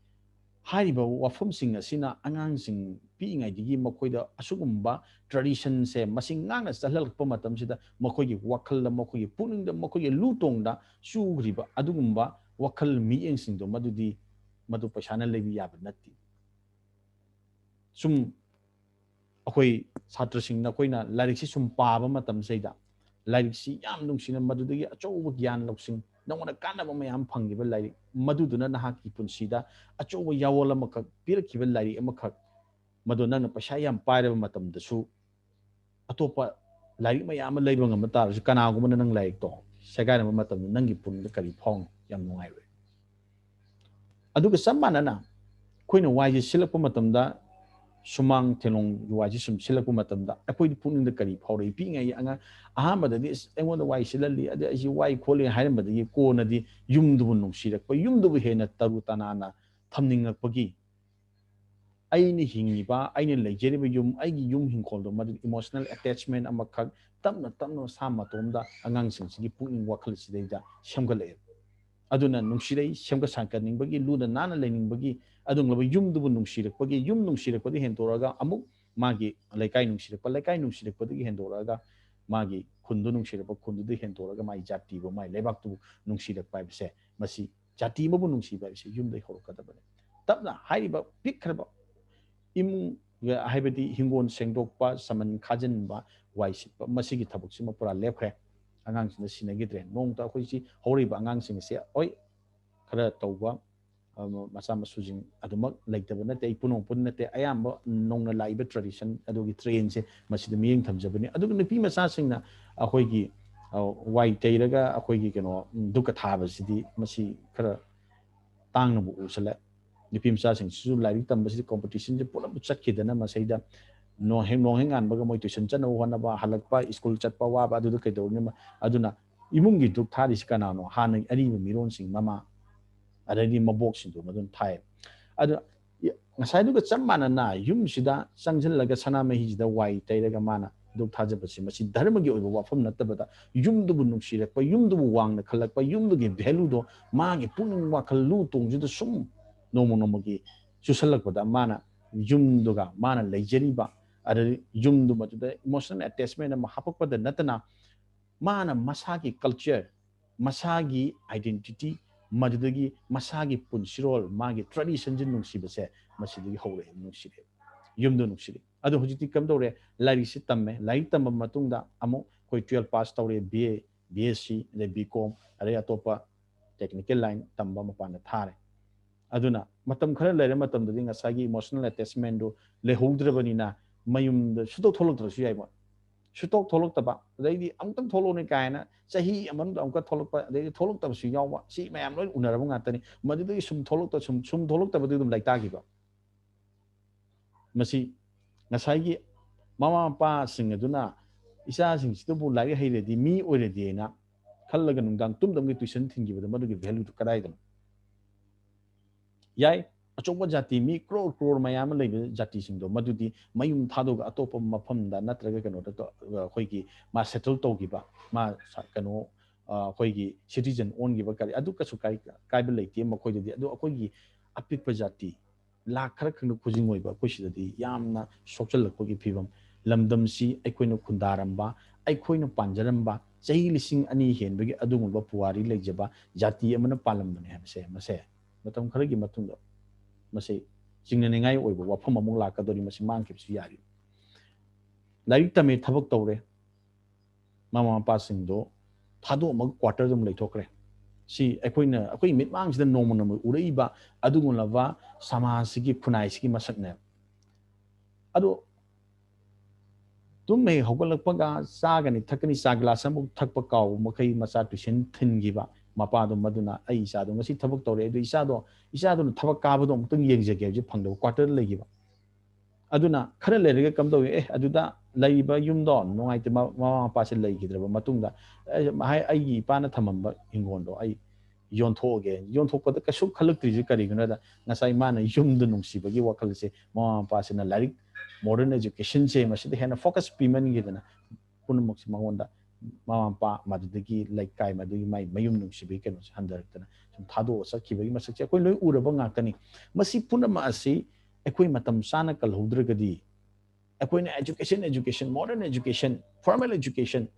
ꯍꯥꯏꯔꯤꯕ ꯋꯥꯐꯝꯁꯤꯡ ꯑꯁꯤꯅ ꯑꯉꯥꯡꯁꯤꯡ ꯄꯤꯛꯏꯉꯩꯗꯒꯤ ꯃꯈꯣꯏꯗ ꯑꯁꯤꯒꯨꯝꯕ ꯇ꯭ꯔꯦꯗꯤꯁꯟꯁꯦ ꯃꯁꯤ ꯉꯥꯛꯅ ꯆꯠꯍꯜꯂꯛꯄ ꯃꯇꯝꯁꯤꯗ ꯃꯈꯣꯏꯒꯤ ꯋꯥꯈꯜꯗ, ꯃꯈꯣꯏꯒꯤ ꯄꯨꯛꯅꯤꯡꯗ, ꯃꯈꯣꯏꯒꯤ ꯂꯨ ꯇꯣꯡꯗ ꯆꯨꯈ꯭ꯔꯤꯕ ꯑꯗꯨꯒꯨꯝꯕ ꯋꯥꯈꯜ ꯃꯤꯠꯌꯦꯡꯁꯤꯡꯗꯣ ꯃꯗꯨꯗꯤ ꯃꯗꯨ ꯄꯩꯁꯥꯅ ꯂꯩꯕ ꯌꯥꯕ ꯅꯠꯇꯦ꯫ ꯁꯨꯝ ꯑꯩꯈꯣꯏ ꯁꯥꯇ꯭ꯔꯁꯤꯡ ꯅꯈꯣꯏꯅ ꯂꯥꯏꯔꯤꯛꯁꯤ ꯁꯨꯝ ꯄꯥꯕ ꯃꯇꯝꯁꯤꯗ ꯂꯥꯏꯔꯤꯛꯁꯤ ꯌꯥꯝ ꯅꯨꯡꯁꯤꯅ, ꯃꯗꯨꯗꯒꯤ ꯑꯆꯧꯕ ꯒ꯭ꯌꯥꯟ ꯂꯧꯁꯤꯡ, ꯅꯉꯣꯟꯗ ꯀꯥꯟꯅꯕ ꯃꯌꯥꯝ ꯐꯪꯈꯤꯕ ꯂꯥꯏꯔꯤꯛ, ꯃꯗꯨꯗꯨꯅ ꯅꯍꯥꯛꯀꯤ ꯄꯨꯟꯁꯤꯗ ꯑꯆꯧꯕ ꯌꯥꯑꯣꯜ ꯑꯃꯈꯛ ꯄꯤꯔꯛꯈꯤꯕ ꯂꯥꯏꯔꯤꯛ ꯑꯃꯈꯛ, ꯃꯗꯨ ꯅꯪꯅ ꯄꯩꯁꯥ ꯌꯥꯝ ꯄꯥꯏꯔꯕ ꯃꯇꯝꯗꯁꯨ ꯑꯇꯣꯞꯄ ꯂꯥꯏꯔꯤꯛ ꯃꯌꯥꯝ ꯑꯃ ꯂꯩꯕ ꯉꯝꯕ ꯇꯥꯔꯁꯨ, ꯀꯅꯥꯒꯨꯝꯕꯅ ꯅꯪ ꯂꯥꯏꯔꯤꯛꯇꯣ ꯁꯦꯒꯥꯏꯔꯝꯕ ꯃꯇꯝꯗ ꯅꯪꯒꯤ ꯄꯨꯛꯅꯤꯡꯗ ꯀꯔꯤ ꯐꯥꯎꯅꯤ? ꯌꯥꯝ ꯅꯨꯡꯉꯥꯏꯔꯣꯏ꯫ ꯑꯗꯨꯒ ꯆꯞ ꯃꯥꯟꯅꯅ ꯑꯩꯈꯣꯏꯅ ꯋꯥꯏꯁꯦ ꯁꯤꯠꯂꯛꯄ ꯃꯇꯝꯗ, ꯁꯨꯃꯥꯡ ꯊꯦꯂꯣꯡꯒꯤ ꯋꯥꯏꯁꯦ ꯁꯨꯝ ꯁꯤꯠꯂꯛꯄ ꯃꯇꯝꯗ ꯑꯩꯈꯣꯏꯗꯤ ꯄꯨꯛꯅꯤꯡꯗ ꯀꯔꯤ ꯐꯥꯎꯔꯛꯏ? ꯄꯤꯛꯏꯉꯩ ꯑꯉꯥꯡ, ꯑꯍꯥꯟꯕꯗꯗꯤ "ꯑꯁ, ꯑꯩꯉꯣꯟꯗ ꯋꯥꯏ ꯁꯤꯠꯍꯜꯂꯤ, ꯑꯗꯩ ꯑꯩꯁꯤ ꯋꯥꯏ ꯈꯣꯠꯂꯤ" ꯍꯥꯏꯔꯝꯕꯗꯒꯤ ꯀꯣꯟꯅꯗꯤ ꯌꯨꯝꯗꯨꯕꯨ ꯅꯨꯡꯁꯤꯔꯛꯄ, ꯌꯨꯝꯗꯨꯕꯨ ꯍꯦꯟꯅ ꯇꯔꯨ ꯇꯅꯥꯟꯅ ꯊꯝꯅꯤꯡꯉꯛꯄꯒꯤ, ꯑꯩꯅ ꯍꯤꯡꯉꯤꯕ, ꯑꯩꯅ ꯂꯩꯖꯔꯤꯕ ꯌꯨꯝ, ꯑꯩꯒꯤ ꯌꯨꯝ ꯍꯤꯡꯈꯣꯜꯗꯣ, ꯃꯗꯨ emotional attachment ꯑꯃꯈꯛ ꯇꯞꯅ ꯇꯞꯅ ꯃꯁꯥ ꯃꯇꯣꯝꯗ ꯑꯉꯥꯡꯁꯤꯡꯁꯤꯒꯤ ꯄꯨꯛꯅꯤꯡ ꯋꯥꯈꯜꯁꯤꯗꯩꯗ ꯁꯦꯝꯒꯠꯂꯛꯑꯦ꯫ ꯑꯗꯨꯅ ꯅꯨꯡꯁꯤꯔꯛꯏ, ꯁꯦꯝꯒꯠ ꯁꯥꯒꯠꯅꯤꯡꯕꯒꯤ, ꯂꯨꯅ ꯅꯥꯟꯅ ꯂꯩꯅꯤꯡꯕꯒꯤ, ꯑꯗꯨꯒꯨꯝꯂꯕ ꯌꯨꯝꯗꯨꯕꯨ ꯅꯨꯡꯁꯤꯔꯛꯄꯒꯤ, ꯌꯨꯝ ꯅꯨꯡꯁꯤꯔꯛꯄꯗꯒꯤ ꯍꯦꯟꯗꯣꯔꯛꯑꯒ ꯑꯃꯨꯛ ꯃꯥꯒꯤ ꯂꯩꯀꯥꯏ ꯅꯨꯡꯁꯤꯔꯛꯄ, ꯂꯩꯀꯥꯏ ꯅꯨꯡꯁꯤꯔꯛꯄꯗꯒꯤ ꯍꯦꯟꯗꯣꯔꯛꯑꯒ ꯃꯥꯒꯤ ꯈꯨꯟꯗꯨ ꯅꯨꯡꯁꯤꯔꯛꯄ, ꯈꯨꯟꯗꯨꯗꯒꯤ ꯍꯦꯟꯗꯣꯔꯛꯑꯒ ꯃꯥꯒꯤ ꯖꯥꯇꯤꯕꯨ, ꯃꯥꯒꯤ ꯂꯩꯕꯥꯛꯇꯨꯕꯨ ꯅꯨꯡꯁꯤꯔꯛꯄ ꯍꯥꯏꯕꯁꯦ, ꯃꯁꯤ ꯖꯥꯇꯤ ꯑꯃꯕꯨ ꯅꯨꯡꯁꯤꯕ ꯍꯥꯏꯕꯁꯤ ꯌꯨꯝꯗꯒꯤ ꯍꯧꯔꯛꯀꯗꯕꯅꯤ꯫ ꯇꯞꯅ ꯍꯥꯏꯔꯤꯕ ꯄꯤꯛꯈ꯭ꯔꯕ ꯏꯃꯨꯡ, ꯍꯥꯏꯕꯗꯤ ꯍꯤꯡꯒꯣꯜ ꯁꯦꯡꯗꯣꯛꯄ, ꯁꯝꯕꯟ ꯈꯥꯖꯤꯟꯕ, ꯋꯥꯏ ꯁꯤꯠꯄ, ꯃꯁꯤꯒꯤ ꯊꯕꯛꯁꯤꯃ ꯄꯨꯔꯥ ꯂꯦꯞꯈ꯭ꯔꯦ꯫ ꯑꯉꯥꯡꯁꯤꯡꯅ ꯁꯤꯟꯅꯈꯤꯗ꯭ꯔꯦ꯫ ꯅꯣꯡꯃꯇ ꯑꯩꯈꯣꯏꯁꯤ ꯍꯧꯔꯛꯏꯕ ꯑꯉꯥꯡꯁꯤꯡ ꯑꯁꯦ, ꯍꯣꯏ, ꯈꯔ ꯇꯧꯕ, ꯑ, ꯃꯆꯥ ꯃꯁꯨꯁꯤꯡ ꯑꯗꯨꯃꯛ ꯂꯩꯇꯕ ꯅꯠꯇꯦ, ꯑꯩ ꯄꯨꯝꯅꯃꯛ ꯄꯨꯟꯅ ꯅꯠꯇꯦ, ꯑꯌꯥꯝꯕ ꯅꯧꯅ ꯂꯥꯛꯏꯕ tradition ꯑꯗꯨꯒꯤ trendꯁꯦ ꯃꯁꯤꯗ ꯃꯤꯠꯌꯦꯡ ꯊꯝꯖꯕꯅꯤ꯫ ꯑꯗꯨꯒ ꯅꯨꯄꯤ ꯃꯆꯥꯁꯤꯡꯅ ꯑꯩꯈꯣꯏꯒꯤ, ꯑ, ꯋꯥꯏ ꯇꯩꯔꯒ ꯑꯩꯈꯣꯏꯒꯤ ꯀꯩꯅꯣ, ꯙꯨꯛꯀ ꯊꯥꯕꯁꯤꯗꯤ ꯃꯁꯤ ꯈꯔ ꯇꯥꯡꯅꯕꯨ ꯎꯁꯜꯂꯦ꯫ ꯅꯨꯄꯤ ꯃꯆꯥꯁꯤꯡꯁꯤꯁꯨ ꯂꯥꯏꯔꯤꯛ ꯇꯝꯕꯁꯤꯗ competitionꯁꯦ ꯄꯨꯂꯞ ꯆꯠꯈꯤꯗꯅ ꯃꯁꯤꯗ ꯅꯣꯡ ꯍꯦꯛ, ꯅꯣꯡ ꯍꯦꯛ ꯉꯥꯟꯕꯒ ꯃꯣꯏ tuition ꯆꯠꯅꯕ ꯍꯣꯠꯅꯕ, ꯍꯜꯂꯛꯄ, school ꯆꯠꯄ ꯋꯥꯕ, ꯑꯗꯨꯗ ꯀꯩꯗꯧꯔꯨꯅꯤ? ꯑꯗꯨꯅ ꯏꯃꯨꯡꯒꯤ ꯙꯨꯛ ꯊꯥꯔꯤꯁꯤ ꯀꯅꯥꯅꯣ? ꯍꯥꯟꯅꯒꯤ ꯑꯔꯤꯕ ꯃꯤꯔꯣꯟꯁꯤꯡ, ꯃꯃꯥ, ꯑꯗꯩꯗꯤ ꯃꯕꯣꯛꯁꯤꯡꯗꯨ ꯃꯗꯨꯝ ꯊꯥꯏ꯫ ꯑꯗꯨ ꯉꯁꯥꯏꯗꯨꯒ ꯆꯞ ꯃꯥꯟꯅꯅ ꯌꯨꯝꯁꯤꯗ ꯆꯪꯁꯤꯜꯂꯒ ꯁꯅꯥꯃꯍꯤꯁꯤꯗ ꯋꯥꯏ ꯇꯩꯔꯒ ꯃꯥꯅ ꯙꯨꯛ ꯊꯥꯖꯕꯁꯤ, ꯃꯁꯤ ꯙꯔꯃꯒꯤ ꯑꯣꯏꯕ ꯋꯥꯐꯝ ꯅꯠꯇꯕꯗ, ꯌꯨꯝꯗꯨꯕꯨ ꯅꯨꯡꯁꯤꯔꯛꯄ, ꯌꯨꯝꯗꯨꯕꯨ ꯋꯥꯡꯅ ꯈꯜꯂꯛꯄ, ꯌꯨꯝꯗꯨꯒꯤ valueꯗꯣ ꯃꯥꯒꯤ ꯄꯨꯛꯅꯤꯡ ꯋꯥꯈꯜ ꯂꯨ ꯇꯣꯡꯁꯤꯗ ꯁꯨꯝ ꯅꯣꯡꯃ ꯅꯣꯡꯃꯒꯤ ꯆꯨꯁꯜꯂꯛꯄꯗ, ꯃꯥꯅ ꯌꯨꯝꯗꯨꯒ ꯃꯥꯅ ꯂꯩꯖꯔꯤꯕ, ꯑꯗꯩ ꯌꯨꯝꯗꯨ ꯃꯗꯨꯗ emotional attachment ꯑꯃ ꯍꯥꯞꯄꯛꯄꯗ ꯅꯠꯇꯅ, ꯃꯥꯅ ꯃꯁꯥꯒꯤ culture, ꯃꯁꯥꯒꯤ identity, ꯃꯗꯨꯗꯒꯤ ꯃꯁꯥꯒꯤ ꯄꯨꯟꯁꯤꯔꯣꯜ, ꯃꯥꯒꯤ traditionꯁꯦ ꯅꯨꯡꯁꯤꯕꯁꯦ ꯃꯁꯤꯗꯒꯤ ꯍꯧꯔꯛꯑꯦ, ꯅꯨꯡꯁꯤꯔꯛꯑꯦ, ꯌꯨꯝꯗꯣ ꯅꯨꯡꯁꯤꯔꯛꯑꯦ꯫ ꯑꯗꯣ ꯍꯧꯖꯤꯛꯇꯤ ꯀꯝꯗꯧꯔꯦ? ꯂꯥꯏꯔꯤꯛꯁꯤ ꯇꯝꯃꯦ, ꯂꯥꯏꯔꯤꯛ ꯇꯝꯕ ꯃꯇꯨꯡꯗ ꯑꯃꯨꯛ ꯑꯩꯈꯣꯏ twelve pass ꯇꯧꯔꯦ, B A, B S C, ꯑꯗꯩ B Com, ꯑꯗꯩ ꯑꯇꯣꯞꯄ technical line ꯇꯝꯕ ꯃꯄꯥꯟꯗ ꯊꯥꯔꯦ꯫ ꯑꯗꯨꯅ ꯃꯇꯝ ꯈꯔ ꯂꯩꯔ ꯃꯇꯝꯗꯗꯤ ꯉꯁꯥꯏꯒꯤ emotional attachment ꯗꯨ ꯂꯩꯍꯧꯗ꯭ꯔꯕꯅꯤꯅ ꯃꯌꯨꯝꯗ ꯁꯨꯡꯊꯣꯛ ꯊꯣꯛꯂꯛꯇ꯭ꯔꯁꯨ ꯌꯥꯏꯕ꯫ ꯁꯨꯡꯊꯣꯛ ꯊꯣꯛꯂꯛꯇꯕ, ꯑꯗꯩꯗꯤ ꯑꯃꯨꯛꯇꯪ ꯊꯣꯛꯂꯛꯎꯅꯦ ꯀꯥꯏꯅ ꯆꯍꯤ ꯑꯃ ꯃꯅꯨꯡꯗ ꯑꯃꯨꯛꯀ ꯊꯣꯛꯂꯛꯄ, ꯑꯗꯩꯗꯤ ꯊꯣꯛꯂꯛꯇꯕꯁꯨ ꯌꯥꯎꯕ, ꯁꯤ ꯃꯌꯥꯝ ꯂꯣꯏ ꯎꯅꯔꯕ ꯉꯥꯛꯇꯅꯤ꯫ ꯃꯗꯨꯗꯒꯤ ꯁꯨꯝ ꯊꯣꯛꯂꯛꯇ-, ꯁꯨꯝ, ꯁꯨꯝ ꯊꯣꯛꯂꯛꯇꯕꯗꯨ ꯑꯗꯨꯝ ꯂꯩꯇꯥꯈꯤꯕ꯫ ꯃꯁꯤ ꯉꯁꯥꯏꯒꯤ ꯃꯃꯥ ꯃꯄꯥꯁꯤꯡ ꯑꯗꯨꯅ ꯏꯆꯥꯁꯤꯡꯁꯤꯗꯕꯨ ꯂꯥꯏꯔꯤꯛ ꯍꯩꯔꯗꯤ, ꯃꯤ ꯑꯣꯏꯔꯗꯤ ꯍꯥꯏꯅ ꯈꯜꯂꯒ ꯅꯨꯡꯗꯥꯡ ꯇꯨꯝꯗꯕꯒꯤ tuition ꯊꯤꯟꯈꯤꯕꯗꯣ, ꯃꯗꯨꯒꯤ value ꯗꯨ ꯀꯗꯥꯏꯗꯅꯣ? ꯌꯥꯏ, ꯑꯆꯧꯕ ꯖꯥꯇꯤ, ꯃꯤ crore crore ꯃꯌꯥꯝ ꯑꯃ ꯂꯩꯕ ꯖꯥꯇꯤꯁꯤꯡꯗꯣ, ꯃꯗꯨꯗꯤ ꯃꯌꯨꯝ ꯊꯥꯗꯣꯛꯑꯒ ꯑꯇꯣꯞꯄ ꯃꯐꯝꯗ ꯅꯠꯇ꯭ꯔꯒ ꯀꯩꯅꯣꯗ ꯇꯧ-, ꯑꯩꯈꯣꯏꯒꯤ ꯃꯥ settle ꯇꯧꯈꯤꯕ, ꯃꯥ ꯁ-, ꯀꯩꯅꯣ, ꯑ, ꯑꯩꯈꯣꯏꯒꯤ citizen ꯑꯣꯟꯈꯤꯕ, ꯀꯔꯤ, ꯑꯗꯨ ꯀꯩꯁꯨ ꯀꯥꯏ-, ꯀꯥꯏꯕ ꯂꯩꯇꯦ ꯃꯈꯣꯏꯗꯗꯤ꯫ ꯑꯗꯣ ꯑꯩꯈꯣꯏꯒꯤ ꯑꯄꯤꯛꯄ ꯖꯥꯇꯤ, ꯂꯥꯛ ꯈꯔ ꯈꯪꯗ ꯈꯨꯖꯤꯡ ꯑꯣꯏꯕ ꯑꯩꯈꯣꯏ ꯁꯤꯗꯗꯤ ꯌꯥꯝꯅ ꯁꯣꯛꯆꯜꯂꯛꯄꯒꯤ ꯐꯤꯕꯝ, ꯂꯝꯗꯝꯁꯤ ꯑꯩꯈꯣꯏꯅ ꯈꯨꯟꯗꯥꯔꯝꯕ, ꯑꯩꯈꯣꯏꯅ ꯄꯥꯟꯖꯔꯝꯕ, ꯆꯍꯤ ꯂꯤꯁꯤꯡ ꯑꯅꯤ ꯍꯦꯟꯕꯒꯤ ꯑꯗꯨꯒꯨꯝꯕ ꯄꯨꯋꯥꯔꯤ ꯂꯩꯖꯕ ꯖꯥꯇꯤ ꯑꯃꯅ ꯄꯥꯜꯂꯝꯕꯅꯦ ꯍꯥꯏꯕꯁꯦ, ꯃꯁꯦ ꯃꯇꯝ ꯈꯔꯒꯤ ꯃꯇꯨꯡꯗ ꯃꯁꯤ ꯆꯤꯡꯅꯅꯤꯡꯉꯥꯏ ꯑꯣꯏꯕ ꯋꯥꯐꯝ ꯑꯃꯨꯛ ꯂꯥꯛꯀꯗꯧꯔꯤ, ꯃꯁꯤ ꯃꯥꯡꯈꯤꯕꯁꯨ ꯌꯥꯔꯤ꯫ ꯂꯥꯏꯔꯤꯛ ꯇꯝꯃꯦ, ꯊꯕꯛ ꯇꯧꯔꯦ, ꯃꯃꯥ ꯃꯄꯥꯁꯤꯡꯗꯣ ꯊꯥꯗꯣꯛꯑꯝꯃꯒ quarter ꯗ ꯑꯗꯨꯝ ꯂꯩꯊꯣꯛꯈ꯭ꯔꯦ꯫ ꯁꯤ ꯑꯩꯈꯣꯏꯅ, ꯑꯩꯈꯣꯏ ꯃꯤꯠꯃꯥꯡꯁꯤꯗ ꯅꯣꯡꯃ ꯅꯣꯡꯃꯒꯤ ꯎꯔꯛꯏꯕ ꯑꯗꯨꯒꯨꯝꯂꯕ ꯁꯃꯥꯖꯁꯤꯒꯤ, ꯈꯨꯟꯅꯥꯏꯁꯤꯒꯤ ꯃꯁꯛꯅꯦꯕ꯫ ꯑꯗꯣ ꯇꯨꯝ ꯍꯦꯛ ꯍꯧꯒꯠꯂꯛꯄꯒ ꯆꯥꯒꯅꯤ ꯊꯛꯀꯅꯤ, ꯆꯥ glass ꯑꯃꯐꯥꯎ ꯊꯛꯄ ꯀꯥꯎꯕ ꯃꯈꯩ ꯃꯆꯥ tuition ꯊꯤꯟꯈꯤꯕ ꯃꯄꯥꯗꯣ, ꯃꯗꯨꯅ "ꯑꯩ ꯏꯆꯥꯗꯣ ꯉꯁꯤ ꯊꯕꯛ ꯇꯧꯔꯦ, ꯑꯗꯨ ꯏꯆꯥꯗꯣ, ꯏꯆꯥꯗꯨꯅ ꯊꯕꯛ ꯀꯥꯕꯗꯣ ꯑꯃꯨꯛꯇꯪ ꯌꯦꯡꯖꯒꯦ" ꯍꯥꯏꯕꯁꯦ ꯐꯪꯗꯕ, quarter ꯗ ꯂꯩꯈꯤꯕ꯫ ꯑꯗꯨꯅ ꯈꯔ ꯂꯩꯔꯒ ꯀꯝꯗꯧꯏ? ꯑꯦ, ꯑꯗꯨꯗ ꯂꯩꯔꯤꯕ ꯌꯨꯝꯗꯣ ꯅꯨꯡꯉꯥꯏꯇꯦ, ꯃ-, ꯃꯃꯥ ꯃꯄꯥꯁꯦ ꯂꯩꯈꯤꯗ꯭ꯔꯕ ꯃꯇꯨꯡꯗ, ꯑꯦ, ꯍꯥꯏ-, ꯑꯩꯒꯤ ꯏꯄꯥꯅ ꯊꯝꯃꯝꯕ ꯍꯤꯡꯒꯣꯜꯗꯣ ꯑꯩ ꯌꯣꯟꯊꯣꯛꯑꯒꯦ꯫ ꯌꯣꯟꯊꯣꯛꯄꯗ ꯀꯩꯁꯨ ꯈꯜꯂꯛꯇ꯭ꯔꯤꯁꯦ ꯀꯔꯤꯒꯤꯅꯣ ꯍꯥꯏꯗ, ꯉꯁꯥꯏ ꯃꯥꯅ ꯌꯨꯝꯗ ꯅꯨꯡꯁꯤꯕꯒꯤ ꯋꯥꯈꯜꯁꯦ, ꯃꯃꯥ ꯃꯄꯥꯁꯤꯅ ꯂꯥꯏꯔꯤꯛ, modern education ꯁꯦ ꯃꯁꯤꯗ ꯍꯦꯟꯅ focus ꯄꯤꯃꯟꯈꯤꯗꯅ, ꯄꯨꯝꯅꯃꯛꯁꯤ ꯃꯉꯣꯟꯗ ꯃꯃꯥ ꯃꯄꯥ, ꯃꯗꯨꯗꯒꯤ ꯂꯩꯀꯥꯏ, ꯃꯗꯨꯒꯤ ꯃꯥꯏ ꯃꯌꯨꯝ ꯅꯨꯡꯁꯤꯕꯒꯤ ꯀꯩꯅꯣꯁꯦ ꯍꯟꯊꯔꯛꯇꯅ ꯁꯨꯝ ꯊꯥꯗꯣꯛꯑ ꯆꯠꯈꯤꯕꯒꯤ ꯃꯁꯛꯁꯦ ꯑꯩꯈꯣꯏ ꯂꯣꯏ ꯎꯔꯕ ꯉꯥꯛꯇꯅꯤ꯫ ꯃꯁꯤ ꯄꯨꯝꯅꯃꯛ ꯑꯁꯤ ꯑꯩꯈꯣꯏ ꯃꯇꯝ ꯆꯥꯅ ꯀꯜꯍꯧꯗ꯭ꯔꯒꯗꯤ, ꯑꯩꯈꯣꯏꯅ education, education, modern education, formal education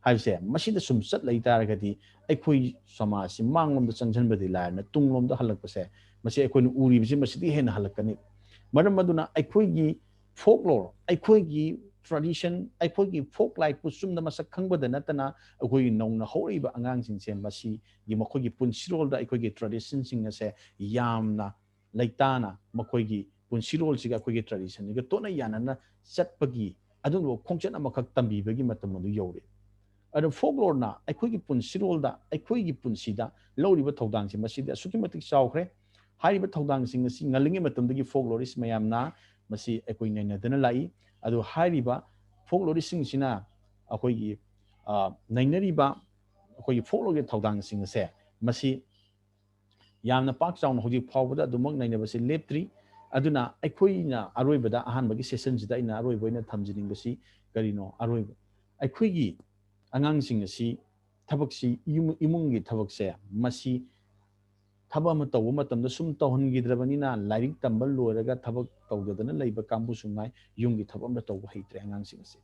ꯍꯥꯏꯕꯁꯦ ꯃꯁꯤꯗ ꯁꯨꯝ ꯆꯠ ꯂꯩ ꯇꯥꯔꯒꯗꯤ, ꯑꯩꯈꯣꯏ ꯁꯃꯥꯖꯁꯤ ꯃꯥꯡꯂꯣꯝꯗ ꯆꯪꯁꯤꯟꯕꯗꯤ ꯂꯥꯏꯔꯅ ꯇꯨꯡꯂꯣꯝꯗ ꯍꯜꯂꯛꯄꯁꯦ, ꯃꯁꯤ ꯑꯩꯈꯣꯏꯅ ꯎꯔꯤꯕꯁꯤ ꯃꯁꯤꯗꯒꯤ ꯍꯦꯟꯅ ꯍꯜꯂꯛꯀꯅꯤ꯫ ꯃꯔꯝ ꯑꯗꯨꯅ ꯑꯩꯈꯣꯏꯒꯤ folklore, ꯑꯩꯈꯣꯏꯒꯤ ꯇ꯭ꯔꯦꯗꯤꯁꯟ, ꯑꯩꯈꯣꯏꯒꯤ ꯐꯣꯛ ꯂꯥꯏꯐꯄꯨ ꯆꯨꯝꯅ ꯃꯁꯛ ꯈꯪꯕꯗ ꯅꯠꯇꯅ, ꯑꯩꯈꯣꯏꯒꯤ ꯅꯧꯅ ꯍꯧꯔꯛꯏꯕ ꯑꯉꯥꯡꯁꯤꯡꯁꯦ ꯃꯁꯤꯒꯤ ꯃꯈꯣꯏꯒꯤ ꯄꯨꯟꯁꯤꯔꯣꯜꯗ ꯑꯩꯈꯣꯏꯒꯤ ꯇ꯭ꯔꯦꯗꯤꯁꯟꯁꯤꯡ ꯑꯁꯦ ꯌꯥꯝꯅ ꯂꯩꯇꯥꯅ ꯃꯈꯣꯏꯒꯤ ꯄꯨꯟꯁꯤꯔꯣꯜꯁꯤꯒ ꯑꯩꯈꯣꯏꯒꯤ ꯇ꯭ꯔꯦꯗꯤꯁꯟꯁꯤꯒ ꯇꯣꯠꯅ ꯌꯥꯅꯅ ꯆꯠꯄꯒꯤ ꯑꯗꯨꯒꯨꯝꯕ ꯈꯣꯡꯆꯠ ꯑꯃꯈꯛ ꯇꯝꯕꯤꯕꯒꯤ ꯃꯇꯝ ꯑꯗꯨ ꯌꯧꯔꯦ꯫ ꯑꯗꯣ ꯐꯣꯛꯂꯣꯔꯅ ꯑꯩꯈꯣꯏꯒꯤ ꯄꯨꯟꯁꯤꯔꯣꯜꯗ, ꯑꯩꯈꯣꯏꯒꯤ ꯄꯨꯟꯁꯤꯗ ꯂꯧꯔꯤꯕ ꯊꯧꯗꯥꯡꯁꯦ ꯃꯁꯤꯗꯤ ꯑꯁꯨꯛꯀꯤ ꯃꯇꯤꯛ ꯆꯥꯎꯈ꯭ꯔꯦ꯫ ꯍꯥꯏꯔꯤꯕ ꯊꯧꯗꯥꯡꯁꯤꯡ ꯑꯁꯤ ꯉꯜꯂꯤꯉꯩ ꯃꯇꯝꯗꯒꯤ ꯐꯣꯛꯂꯣꯔꯤꯁ ꯃꯌꯥꯝꯅ ꯃꯁꯤ ꯑꯩꯈꯣꯏ ꯅꯩꯅꯗꯨꯅ ꯂꯥꯛꯏ꯫ ꯑꯗꯨ ꯍꯥꯏꯔꯤꯕ ꯐꯣꯛꯂꯣꯔꯤꯁꯁꯤꯡꯁꯤꯅ ꯑꯩꯈꯣꯏꯒꯤ, ꯑ, ꯅꯩꯅꯔꯤꯕ ꯑꯩꯈꯣꯏꯒꯤ ꯐꯣꯛꯂꯣꯔꯒꯤ ꯊꯧꯗꯥꯡꯁꯤꯡ ꯑꯁꯦ ꯃꯁꯤ ꯌꯥꯝꯅ ꯄꯥꯛ ꯆꯥꯎꯅ ꯍꯧꯖꯤꯛ ꯐꯥꯎꯕꯗ ꯑꯗꯨꯃꯛ ꯅꯩꯅꯕꯁꯤ ꯂꯦꯞꯇ꯭ꯔꯤ꯫ ꯑꯗꯨꯅ ꯑꯩꯈꯣꯏꯅ ꯑꯔꯣꯏꯕꯗ, ꯑꯍꯥꯟꯕꯒꯤ ꯁꯦꯁꯟꯁꯤꯗ ꯑꯩꯅ ꯑꯔꯣꯏꯕ ꯑꯣꯏꯅ ꯊꯝꯖꯅꯤꯡꯕꯁꯤ ꯀꯔꯤꯅꯣ? ꯑꯔꯣꯏꯕ, ꯑꯩꯈꯣꯏꯒꯤ ꯑꯉꯥꯡꯁꯤꯡ ꯑꯁꯤ ꯊꯕꯛꯁꯤ, ꯌꯨꯝ, ꯏꯃꯨꯡꯒꯤ ꯊꯕꯛꯁꯦ, ꯃꯁꯤ ꯊꯕꯛ ꯑꯃ ꯇꯧꯕ ꯃꯇꯝꯗ ꯁꯨꯝ ꯇꯧꯍꯟꯈꯤꯗ꯭ꯔꯕꯅꯤꯅ, ꯂꯥꯏꯔꯤꯛ ꯇꯝꯕ ꯂꯣꯏꯔꯒ ꯊꯕꯛ ꯇꯧꯗꯗꯅ ꯂꯩꯕ ꯀꯥꯡꯕꯨꯁꯨ ꯉꯥꯏ, ꯌꯨꯝꯒꯤ ꯊꯕꯛ ꯑꯝꯇ ꯇꯧꯕ ꯍꯩꯇ꯭ꯔꯦ ꯑꯉꯥꯡꯁꯤꯡ ꯑꯁꯤ꯫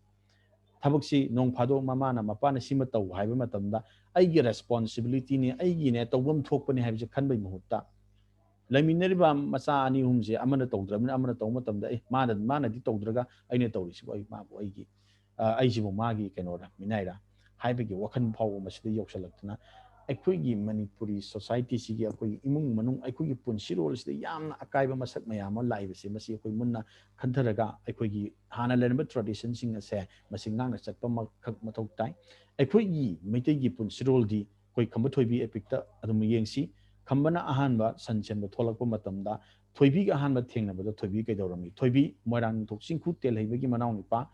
ꯊꯕꯛꯁꯤ ꯅꯣꯡ ꯐꯥꯗꯣꯛ ꯃꯃꯥꯅ, ꯃꯄꯥꯅ ꯁꯤꯃ ꯇꯧ ꯍꯥꯏꯕ ꯃꯇꯝꯗ, ꯑꯩꯒꯤ ꯔꯦꯁꯄꯣꯟꯁꯤꯕꯤꯂꯤꯇꯤꯅꯤ, ꯑꯩꯒꯤꯅꯦ, ꯇꯧꯐꯝ ꯊꯣꯛꯄꯅꯤ ꯍꯥꯏꯕꯁꯦ ꯈꯟꯕꯒꯤ ꯃꯍꯨꯠꯇ, ꯂꯩꯃꯤꯟꯅꯔꯤꯕ ꯃꯆꯥ ꯑꯅꯤ ꯑꯍꯨꯝꯁꯦ ꯑꯃꯅ ꯇꯧꯗ꯭ꯔꯕꯅꯤꯅ ꯑꯃꯅ ꯇꯧꯕ ꯃꯇꯝꯗ, "ꯑꯦ, ꯃꯥꯅ, ꯃꯥꯅꯗꯤ ꯇꯧꯗ꯭ꯔꯒ ꯑꯩꯅ ꯇꯧꯔꯤꯁꯤꯕꯨ, ꯑꯩ, ꯃꯥꯕꯨ ꯑꯩꯒꯤ, ꯑ, ꯑꯩꯁꯤꯕꯨ ꯃꯥꯒꯤ ꯀꯩꯅꯣꯔ, ꯃꯤꯅꯥꯏꯔ?" ꯍꯥꯏꯕꯒꯤ ꯋꯥꯈꯜ ꯐꯥꯎꯕ ꯃꯁꯤꯗ ꯌꯧꯁꯜꯂꯛꯇꯨꯅ, ꯑꯩꯈꯣꯏꯒꯤ ꯃꯅꯤꯄꯨꯔꯤ ꯁꯣꯁꯥꯏꯇꯤꯁꯤꯒꯤ, ꯑꯩꯈꯣꯏꯒꯤ ꯏꯃꯨꯡ ꯃꯅꯨꯡ, ꯑꯩꯈꯣꯏꯒꯤ ꯄꯨꯟꯁꯤꯔꯣꯜꯁꯤꯗ ꯌꯥꯝꯅ ꯑꯀꯥꯏꯕ ꯃꯁꯛ ꯃꯌꯥꯝ ꯑꯃ ꯂꯥꯛꯏꯕꯁꯦ, ꯃꯁꯤ ꯑꯩꯈꯣꯏ ꯃꯨꯟꯅ ꯈꯟꯊꯔꯒ, ꯑꯩꯈꯣꯏꯒꯤ ꯍꯥꯟꯅ ꯂꯩꯔꯝꯕ ꯇ꯭ꯔꯦꯗꯤꯁꯟꯁꯤꯡ ꯑꯁꯦ ꯃꯁꯤ ꯉꯥꯛꯅ ꯆꯠꯄ ꯑꯃꯈꯛ ꯃꯊꯧ ꯇꯥꯏ꯫ ꯑꯩꯈꯣꯏꯒꯤ ꯃꯩꯇꯩꯒꯤ ꯄꯨꯟꯁꯤꯔꯣꯜꯗꯤ ꯑꯩꯈꯣꯏ ꯈꯝꯕ ꯊꯣꯏꯕꯤ ꯑꯦꯄꯤꯛꯇ ꯑꯗꯨꯝ ꯌꯦꯡꯁꯤ꯫ ꯈꯝꯕꯅ ꯑꯍꯥꯟꯕ ꯁꯟ ꯁꯦꯟꯕ ꯊꯣꯛꯂꯛꯄ ꯃꯇꯝꯗ, ꯊꯣꯏꯕꯤꯒ ꯑꯍꯥꯟꯕ ꯊꯦꯡꯅꯕꯗ ꯊꯣꯏꯕꯤ ꯀꯩꯗꯧꯔꯝꯃꯤ? ꯊꯣꯏꯕꯤ ꯃꯣꯏꯔꯥꯡ ꯅꯤꯡꯊꯧ ꯆꯤꯡꯈꯨ ꯇꯦꯜꯍꯩꯕꯒꯤ ꯃꯅꯥꯎꯅꯨꯄꯥ,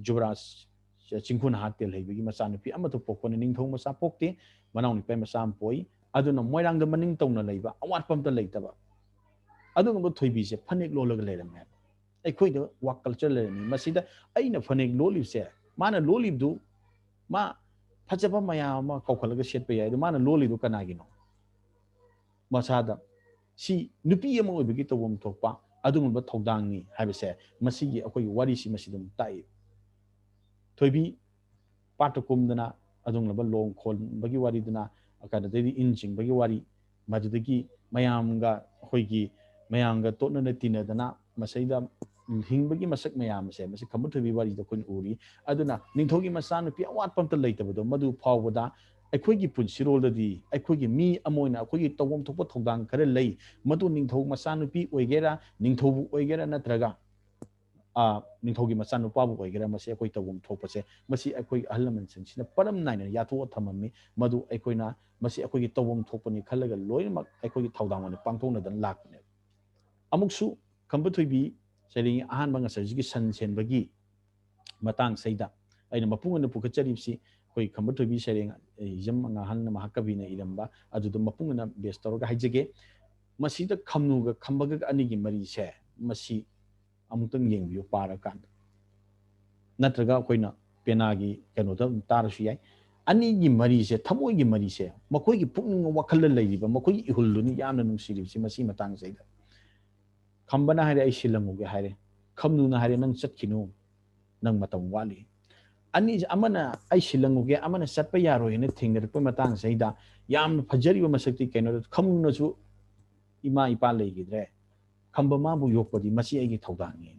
ꯖꯨꯕꯔꯥꯖ ꯆꯤꯡꯈꯨ ꯅꯍꯥ ꯇꯦꯜꯍꯩꯕꯒꯤ ꯃꯆꯥꯅꯨꯄꯤ ꯑꯃꯊꯣꯛ ꯄꯣꯛꯄꯅ, ꯅꯤꯡꯊꯧ ꯃꯆꯥ ꯄꯣꯛꯇꯦ, ꯃꯅꯥꯎꯅꯨꯄꯥ ꯃꯆꯥ ꯑꯃ ꯄꯣꯛꯏ꯫ ꯑꯗꯨꯅ ꯃꯣꯏꯔꯥꯡꯗ ꯃꯅꯤꯡ ꯇꯧꯅ ꯂꯩꯕ, ꯑꯋꯥꯠꯄ ꯑꯝꯇ ꯂꯩꯇꯕ ꯑꯗꯨꯒꯨꯝꯕ ꯊꯣꯏꯕꯤꯁꯦ ꯐꯅꯦꯛ ꯂꯣꯜꯂꯒ ꯂꯩꯔꯝꯃꯦ ꯍꯥꯏꯕ꯫ ꯑꯩꯈꯣꯏꯗ ꯋꯥꯛ ꯀꯜꯆꯔ ꯂꯩꯔꯝꯃꯤ꯫ ꯃꯁꯤꯗ ꯑꯩꯅ ꯐꯅꯦꯛ ꯂꯣꯜꯂꯤꯕꯁꯦ, ꯃꯥꯅ ꯂꯣꯜꯂꯤꯕꯗꯨ, ꯃꯥ ꯐꯖꯕ ꯃꯌꯥꯝ ꯑꯃ ꯀꯧꯈꯠꯂꯒ ꯁꯦꯠꯄ ꯌꯥꯏ, ꯑꯗꯨ ꯃꯥꯅ ꯂꯣꯜꯂꯤꯗꯨ ꯀꯅꯥꯒꯤꯅꯣ? ꯃꯁꯥꯗ ꯁꯤ ꯅꯨꯄꯤ ꯑꯃ ꯑꯣꯏꯕꯒꯤ ꯇꯧꯐꯝ ꯊꯣꯛꯄ ꯑꯗꯨꯒꯨꯝꯕ ꯊꯧꯗꯥꯡꯅꯤ ꯍꯥꯏꯕꯁꯦ ꯃꯁꯤꯒꯤ ꯑꯩꯈꯣꯏꯒꯤ ꯋꯥꯔꯤꯁꯤ ꯃꯁꯤ ꯑꯗꯨꯝ ꯇꯥꯛꯏ꯫ ꯊꯣꯏꯕꯤ ꯄꯥꯠꯇ ꯀꯨꯝꯗꯅ ꯑꯗꯨꯒꯨꯝꯂꯕ ꯂꯣꯡ ꯈꯣꯟꯕꯒꯤ ꯋꯥꯔꯤꯗꯨꯅ, ꯀꯩꯅꯣꯗꯩꯗꯤ ꯏꯟ ꯆꯤꯡꯕꯒꯤ ꯋꯥꯔꯤ, ꯃꯗꯨꯗꯒꯤ ꯃꯌꯥꯝꯒ, ꯑꯩꯈꯣꯏꯒꯤ ꯃꯌꯥꯝꯒ ꯇꯣꯠꯅꯅ ꯇꯤꯟꯅꯗꯅ ꯃꯁꯩꯗ ꯍꯤꯡꯕꯒꯤ ꯃꯁꯛ ꯃꯌꯥꯝꯁꯦ ꯃꯁꯤ ꯈꯝꯕ ꯊꯣꯏꯕꯤ ꯋꯥꯔꯤꯗ ꯑꯩꯈꯣꯏꯅ ꯎꯔꯤ꯫ ꯑꯗꯨꯅ ꯅꯤꯡꯊꯧꯒꯤ ꯃꯆꯥꯅꯨꯄꯤ ꯑꯋꯥꯠꯄ ꯑꯝꯇ ꯂꯩꯇꯕꯗꯣ, ꯃꯗꯨ ꯐꯥꯎꯕꯗ ꯑꯩꯈꯣꯏꯒꯤ ꯄꯨꯟꯁꯤꯔꯣꯜꯗꯗꯤ ꯑꯩꯈꯣꯏꯒꯤ ꯃꯤ ꯑꯃ ꯑꯣꯏꯅ ꯑꯩꯈꯣꯏꯒꯤ ꯇꯧꯐꯝ ꯊꯣꯛꯄ ꯊꯧꯗꯥꯡ ꯈꯔ ꯂꯩ꯫ ꯃꯗꯨ ꯅꯤꯡꯊꯧ ꯃꯆꯥꯅꯨꯄꯤ ꯑꯣꯏꯒꯦꯔꯥ, ꯅꯤꯡꯊꯧꯕꯨ ꯑꯣꯏꯒꯦꯔꯥ, ꯅꯠꯇ꯭ꯔꯒ ꯅꯤꯡꯊꯧꯒꯤ ꯃꯆꯥꯅꯨꯄꯥꯕꯨ ꯑꯣꯏꯒꯦꯔꯥ, ꯃꯁꯤ ꯑꯩꯈꯣꯏ ꯇꯧꯐꯝ ꯊꯣꯛꯄꯁꯦ ꯃꯁꯤ ꯑꯩꯈꯣꯏ ꯑꯍꯜ ꯂꯃꯟꯁꯤꯡꯁꯤꯅ ꯄꯔꯝ ꯅꯥꯏꯅ ꯌꯥꯊꯣꯛꯑ ꯊꯝꯃꯝꯃꯤ꯫ ꯃꯗꯨ ꯑꯩꯈꯣꯏꯅ ꯃꯁꯤ ꯑꯩꯈꯣꯏꯒꯤ ꯇꯧꯐꯝ ꯊꯣꯛꯄꯅꯤ ꯈꯜꯂꯒ ꯂꯣꯏꯅꯃꯛ ꯑꯩꯈꯣꯏꯒꯤ ꯊꯧꯗꯥꯡ ꯑꯣꯏꯅ ꯄꯥꯡꯊꯣꯛꯅꯗꯅ ꯂꯥꯛꯄꯅꯦꯕ꯫ ꯑꯃꯨꯛꯁꯨ ꯈꯝꯕ ꯊꯣꯏꯕꯤ ꯁꯩꯔꯦꯡꯒꯤ ꯑꯍꯥꯟꯕ ꯉꯁꯥꯏ ꯍꯧꯖꯤꯛꯀꯤ ꯁꯟ ꯁꯦꯟꯕꯒꯤ ꯃꯇꯥꯡꯁꯤꯗ ꯑꯩꯅ ꯃꯄꯨꯡ ꯑꯣꯏꯅ ꯄꯨꯈꯠꯆꯔꯤꯕꯁꯤ ꯑꯩꯈꯣꯏ ꯈꯝꯕ ꯊꯣꯏꯕꯤ ꯁꯩꯔꯦꯡ ꯏꯖꯝ ꯉꯥꯍꯟꯅ ꯃꯍꯥꯛꯀꯕꯤꯅ ꯏꯔꯝꯕ ꯑꯗꯨꯗ ꯃꯄꯨꯡ ꯑꯣꯏꯅ ꯕꯦꯁ ꯇꯧꯔꯒ ꯍꯥꯏꯖꯒꯦ꯫ ꯃꯁꯤꯗ ꯈꯝꯅꯨꯒ ꯈꯝꯕꯒ ꯑꯅꯤꯒꯤ ꯃꯔꯤꯁꯦ ꯃꯁꯤ ꯑꯃꯨꯛꯇꯪ ꯌꯦꯡꯕꯤꯌꯨ ꯄꯥꯔꯀꯥꯟꯗ, ꯅꯠꯇ꯭ꯔꯒ ꯑꯩꯈꯣꯏꯅ ꯄꯦꯅꯥꯒꯤ ꯀꯩꯅꯣꯗ ꯑꯗꯨꯝ ꯇꯥꯔꯁꯨ ꯌꯥꯏ꯫ ꯑꯅꯤꯒꯤ ꯃꯔꯤꯁꯦ, ꯊꯃꯣꯏꯒꯤ ꯃꯔꯤꯁꯦ, ꯃꯈꯣꯏꯒꯤ ꯄꯨꯛꯅꯤꯡ ꯋꯥꯈꯜꯗ ꯂꯩꯔꯤꯕ ꯃꯈꯣꯏꯒꯤ ꯏꯍꯨꯜꯗꯨꯅꯤ ꯌꯥꯝꯅ ꯅꯨꯡꯁꯤꯔꯤꯕꯁꯤ ꯃꯁꯤ ꯃꯇꯥꯡꯁꯤꯗ꯫ ꯈꯝꯕꯅ ꯍꯥꯏꯔꯦ, "ꯑꯩ ꯁꯤꯜꯂꯝꯃꯨꯒꯦ" ꯍꯥꯏꯔꯦ꯫ ꯈꯝꯅꯨꯅ ꯍꯥꯏꯔꯦ, "ꯅꯪ ꯆꯠꯈꯤꯅꯨ, ꯅꯪ ꯃꯇꯝ ꯋꯥꯠꯂꯤ"꯫ ꯑꯅꯤꯁꯦ, ꯑꯃꯅ "ꯑꯩ ꯁꯤꯜꯂꯝꯃꯨꯒꯦ", ꯑꯃꯅ "ꯆꯠꯄ ꯌꯥꯔꯣꯏ" ꯍꯥꯏꯅ ꯊꯦꯡꯅꯔꯛꯄ ꯃꯇꯥꯡꯁꯤꯗ ꯌꯥꯝꯅ ꯐꯖꯔꯤꯕ ꯃꯁꯛꯇꯤ ꯀꯩꯅꯣꯗ ꯈꯝꯅꯨꯅꯁꯨ ꯏꯃꯥ ꯏꯄꯥ ꯂꯩꯈꯤꯗ꯭ꯔꯦ, ꯈꯝꯕ ꯃꯥꯕꯨ ꯌꯣꯛꯄꯗꯤ ꯃꯁꯤ ꯑꯩꯒꯤ ꯊꯧꯗꯥꯡꯅꯤ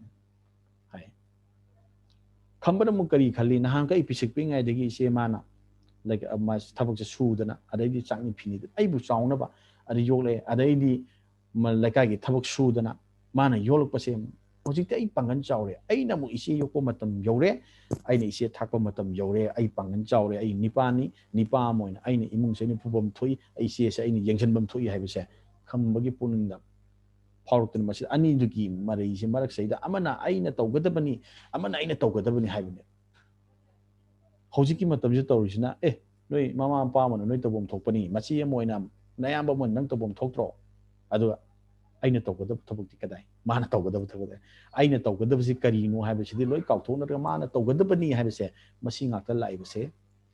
ꯍꯥꯏ꯫ ꯈꯝꯕꯅ ꯑꯃꯨꯛ ꯀꯔꯤ ꯈꯜꯂꯤ? ꯅꯍꯥꯟꯈꯩ ꯄꯤꯁꯛ ꯄꯤꯛꯏꯉꯩꯗꯒꯤ ꯏꯆꯦ ꯃꯥꯅ ꯂꯥꯏꯛ, ꯑ, ꯃꯥ ꯊꯕꯛꯁꯦ ꯁꯨꯗꯅ, ꯑꯗꯩꯗꯤ ꯆꯥꯛꯅꯤ ꯐꯤꯅꯤꯗ ꯑꯩꯕꯨ ꯆꯥꯎꯅꯕ ꯑꯗꯩ ꯌꯣꯛꯂꯛꯑꯦ꯫ ꯑꯗꯩꯗꯤ ꯃ-, ꯂꯩꯀꯥꯏꯒꯤ ꯊꯕꯛ ꯁꯨꯗꯅ ꯃꯥꯅ ꯌꯣꯛꯂꯛꯄꯁꯦ ꯍꯧꯖꯤꯛꯇꯤ ꯑꯩ ꯄꯥꯡꯒꯜ ꯆꯥꯎꯔꯦ꯫ ꯑꯩꯅ ꯑꯃꯨꯛ ꯏꯆꯦ ꯌꯣꯛꯄ ꯃꯇꯝ ꯌꯧꯔꯦ, ꯑꯩꯅ ꯏꯆꯦ ꯊꯥꯛꯄ ꯃꯇꯝ ꯌꯧꯔꯦ, ꯑꯩ ꯄꯥꯡꯒꯜ ꯆꯥꯎꯔꯦ, ꯑꯩ ꯅꯤꯄꯥꯅꯤ, ꯅꯤꯄꯥ ꯑꯃ ꯑꯣꯏꯅ ꯑꯩꯅ ꯏꯃꯨꯡꯁꯦ ꯑꯩꯅ ꯄꯨꯐꯝ ꯊꯣꯛꯏ, ꯑꯩ ꯏꯆꯦꯁꯦ ꯑꯩꯅ ꯌꯦꯡꯁꯤꯟꯐꯝ ꯊꯣꯛꯏ ꯍꯥꯏꯕꯁꯦ ꯈꯝꯕꯒꯤ ꯄꯨꯛꯅꯤꯡꯗ ꯐꯥꯎꯔꯛꯇꯨꯅ ꯃꯁꯤ ꯑꯅꯤꯗꯨꯒꯤ ꯃꯔꯩꯁꯦ ꯃꯔꯛꯁꯤꯗꯩꯗ ꯑꯃꯅ "ꯑꯩꯅ ꯇꯧꯒꯗꯕꯅꯤ", ꯑꯃꯅ "ꯑꯩꯅ ꯇꯧꯒꯗꯕꯅꯤ" ꯍꯥꯏꯕꯅꯦ꯫ ꯍꯧꯖꯤꯛꯀꯤ ꯃꯇꯝꯁꯤꯗ ꯇꯧꯔꯤꯁꯤꯅ, "ꯑꯦ, ꯅꯣꯏ ꯃꯃꯥ ꯃꯄꯥ ꯑꯃꯅ ꯅꯣꯏ ꯇꯧꯐꯝ ꯊꯣꯛꯄꯅꯤ, ꯃꯆꯦ ꯑꯃ ꯑꯣꯏꯅ, ꯅꯌꯥꯝꯕ ꯑꯃ ꯑꯣꯏꯅ ꯅꯪ ꯇꯧꯐꯝ ꯊꯣꯛꯇ꯭ꯔꯣ?" ꯑꯗꯨꯒ "ꯑꯩꯅ ꯇꯧꯒꯗꯕ ꯊꯕꯛꯇꯤ ꯀꯗꯥꯏ? ꯃꯥꯅ ꯇꯧꯒꯗꯕ ꯊꯕꯛ ꯀꯗꯥꯏ? ꯑꯩꯅ ꯇꯧꯒꯗꯕꯁꯤ ꯀꯔꯤꯅꯣ ꯍꯥꯏꯕꯁꯤꯗꯤ ꯂꯣꯏ ꯀꯥꯎꯊꯣꯛꯅꯔꯒ ꯃꯥꯅ ꯇꯧꯒꯗꯕꯅꯤ ꯍꯥꯏꯕꯁꯦ ꯃꯁꯤ ꯉꯥꯛꯇ ꯂꯥꯛꯏꯕꯁꯦ꯫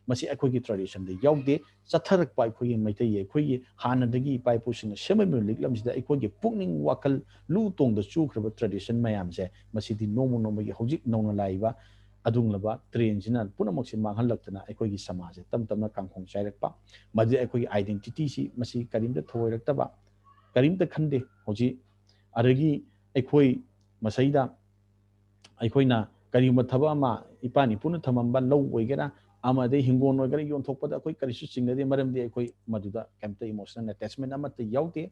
ꯃꯁꯤ ꯑꯩꯈꯣꯏꯒꯤ ꯇ꯭ꯔꯦꯗꯤꯁꯟꯗ ꯌꯥꯎꯗꯦ꯫ ꯆꯠꯊꯔꯛꯄ ꯑꯩꯈꯣꯏꯒꯤ ꯃꯩꯇꯩꯒꯤ ꯑꯩꯈꯣꯏꯒꯤ ꯍꯥꯟꯅꯗꯒꯤ ꯏꯄꯥ ꯏꯄꯨꯁꯤꯡꯅ ꯁꯦꯝꯃꯛꯏꯕ ꯂꯤꯛꯂꯝꯁꯤꯗ ꯑꯩꯈꯣꯏꯒꯤ ꯄꯨꯛꯅꯤꯡ ꯋꯥꯈꯜ ꯂꯨ ꯇꯣꯡꯗ ꯆꯨꯈ꯭ꯔꯕ ꯇ꯭ꯔꯦꯗꯤꯁꯟ ꯃꯌꯥꯝꯁꯦ ꯃꯁꯤꯗꯤ ꯅꯣꯡꯃ ꯅꯣꯡꯃꯒꯤ ꯍꯧꯖꯤꯛ ꯅꯧꯅ ꯂꯥꯛꯏꯕ ꯑꯗꯨꯒꯨꯝꯂꯕ ꯇ꯭ꯔꯦꯟꯁꯤꯅ ꯄꯨꯝꯅꯃꯛꯁꯦ ꯃꯥꯡꯍꯜꯂꯛꯇꯅ ꯑꯩꯈꯣꯏꯒꯤ ꯁꯃꯥꯖꯁꯦ ꯇꯞ ꯇꯞꯅ ꯀꯥꯡꯈꯣꯡ ꯆꯥꯏꯔꯛꯄ, ꯃꯗꯨꯗꯤ ꯑꯩꯈꯣꯏꯒꯤ ꯑꯥꯏꯗꯦꯟꯇꯤꯇꯤꯁꯤ ꯃꯁꯤ ꯀꯔꯤꯝꯇ ꯊꯧꯑꯣꯏꯔꯛꯇꯕ, ꯀꯔꯤꯝꯇ ꯈꯟꯗꯦ꯫ ꯍꯧꯖꯤꯛ ꯑꯗꯒꯤ ꯑꯩꯈꯣꯏ ꯃꯁꯩꯗ ꯑꯩꯈꯣꯏꯅ ꯀꯔꯤꯒꯨꯝꯕ ꯊꯕꯛ ꯑꯃ ꯏꯄꯥ ꯏꯄꯨꯅ ꯊꯝꯃꯝꯕ ꯂꯧ ꯑꯣꯏꯒꯦꯔꯥ, ꯑꯃꯗꯤ ꯍꯤꯡꯒꯣꯜ ꯑꯣꯏꯒꯦꯔꯥ ꯌꯣꯟꯊꯣꯛꯄꯗ ꯑꯩꯈꯣꯏ ꯀꯔꯤꯁꯨ ꯆꯤꯡꯅꯗꯦ, ꯃꯔꯝꯗꯤ ꯑꯩꯈꯣꯏ ꯃꯗꯨꯗ ꯀꯩꯝꯇ emotional attachment ꯑꯃꯠꯇ ꯌꯥꯎꯗꯦ꯫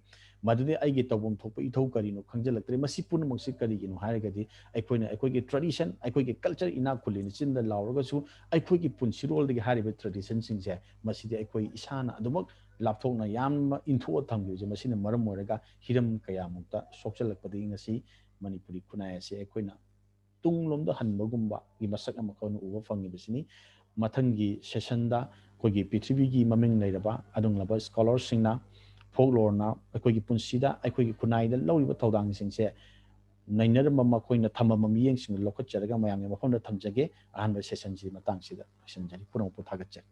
ꯃꯗꯨꯗꯤ ꯑꯩꯒꯤ ꯇꯧꯐꯝ ꯊꯣꯛꯄ ꯏꯊꯧ ꯀꯔꯤꯅꯣ ꯈꯪꯖꯤꯜꯂꯛꯇ꯭ꯔꯦ꯫ ꯃꯁꯤ ꯄꯨꯝꯅꯃꯛꯁꯤ ꯀꯔꯤꯒꯤꯅꯣ ꯍꯥꯏꯔꯒꯗꯤ ꯑꯩꯈꯣꯏꯅ ꯑꯩꯈꯣꯏꯒꯤ tradition, ꯑꯩꯈꯣꯏꯒꯤ culture, ꯏꯅꯥꯛ ꯈꯨꯜꯂꯤꯅ ꯆꯤꯟꯗ ꯂꯥꯎꯔꯒꯁꯨ ꯑꯩꯈꯣꯏꯒꯤ ꯄꯨꯟꯁꯤꯔꯣꯜꯗꯒꯤ ꯍꯥꯏꯔꯤꯕ traditionꯁꯤꯡꯁꯦ ꯃꯁꯤꯗꯤ ꯑꯩꯈꯣꯏ ꯏꯁꯥꯅ ꯑꯗꯨꯃꯛ ꯂꯥꯞꯊꯣꯛꯅ ꯌꯥꯝꯅ ꯏꯟꯊꯣꯛꯑ ꯊꯝꯈꯤꯕꯁꯦ ꯃꯁꯤꯅ ꯃꯔꯝ ꯑꯣꯏꯔꯒ ꯍꯤꯔꯝ ꯀꯌꯥꯃꯨꯛꯇ ꯁꯣꯛꯆꯜꯂꯛꯄꯗꯒꯤ ꯉꯁꯤ ꯃꯅꯤꯄꯨꯔꯤ ꯈꯨꯟꯅꯥꯏ ꯑꯁꯤ ꯑꯩꯈꯣꯏꯅ ꯇꯨꯡꯂꯣꯝꯗ ꯍꯟꯕꯒꯨꯝꯕꯒꯤ ꯃꯁꯛ ꯑꯃ ꯑꯩꯈꯣꯏꯅ ꯎꯕ ꯐꯪꯉꯤꯕꯁꯤꯅꯤ꯫ ꯃꯊꯪꯒꯤ sessionꯗ ꯑꯩꯈꯣꯏꯒꯤ ꯄ꯭ꯔꯤꯊꯤꯕꯤꯒꯤ ꯃꯃꯤꯡ ꯂꯩꯔꯕ ꯑꯗꯨꯒꯨꯝꯂꯕ scholarꯁꯤꯡꯅ folkloreꯅ ꯑꯩꯈꯣꯏꯒꯤ ꯄꯨꯟꯁꯤꯗ ꯑꯩꯈꯣꯏꯒꯤ ꯈꯨꯟꯅꯥꯏꯗ ꯂꯧꯔꯤꯕ ꯊꯧꯗꯥꯡꯁꯤꯡꯁꯦ ꯅꯩꯅꯔꯝꯕ ꯃꯈꯣꯏꯅ ꯊꯝꯃꯝꯕ ꯃꯤꯠꯌꯦꯡꯁꯤꯡꯗꯨ ꯂꯧꯈꯠꯆꯔꯒ ꯃꯌꯥꯝꯒꯤ ꯃꯐꯝꯗ ꯊꯝꯖꯒꯦ꯫ ꯑꯍꯥꯟꯕ sessionꯁꯤ ꯃꯇꯥꯡꯁꯤꯗ ꯂꯣꯏꯁꯤꯟꯖꯔꯤ꯫ ꯄꯨꯝꯅꯃꯛꯄꯨ ꯊꯥꯒꯠꯆꯔꯤ꯫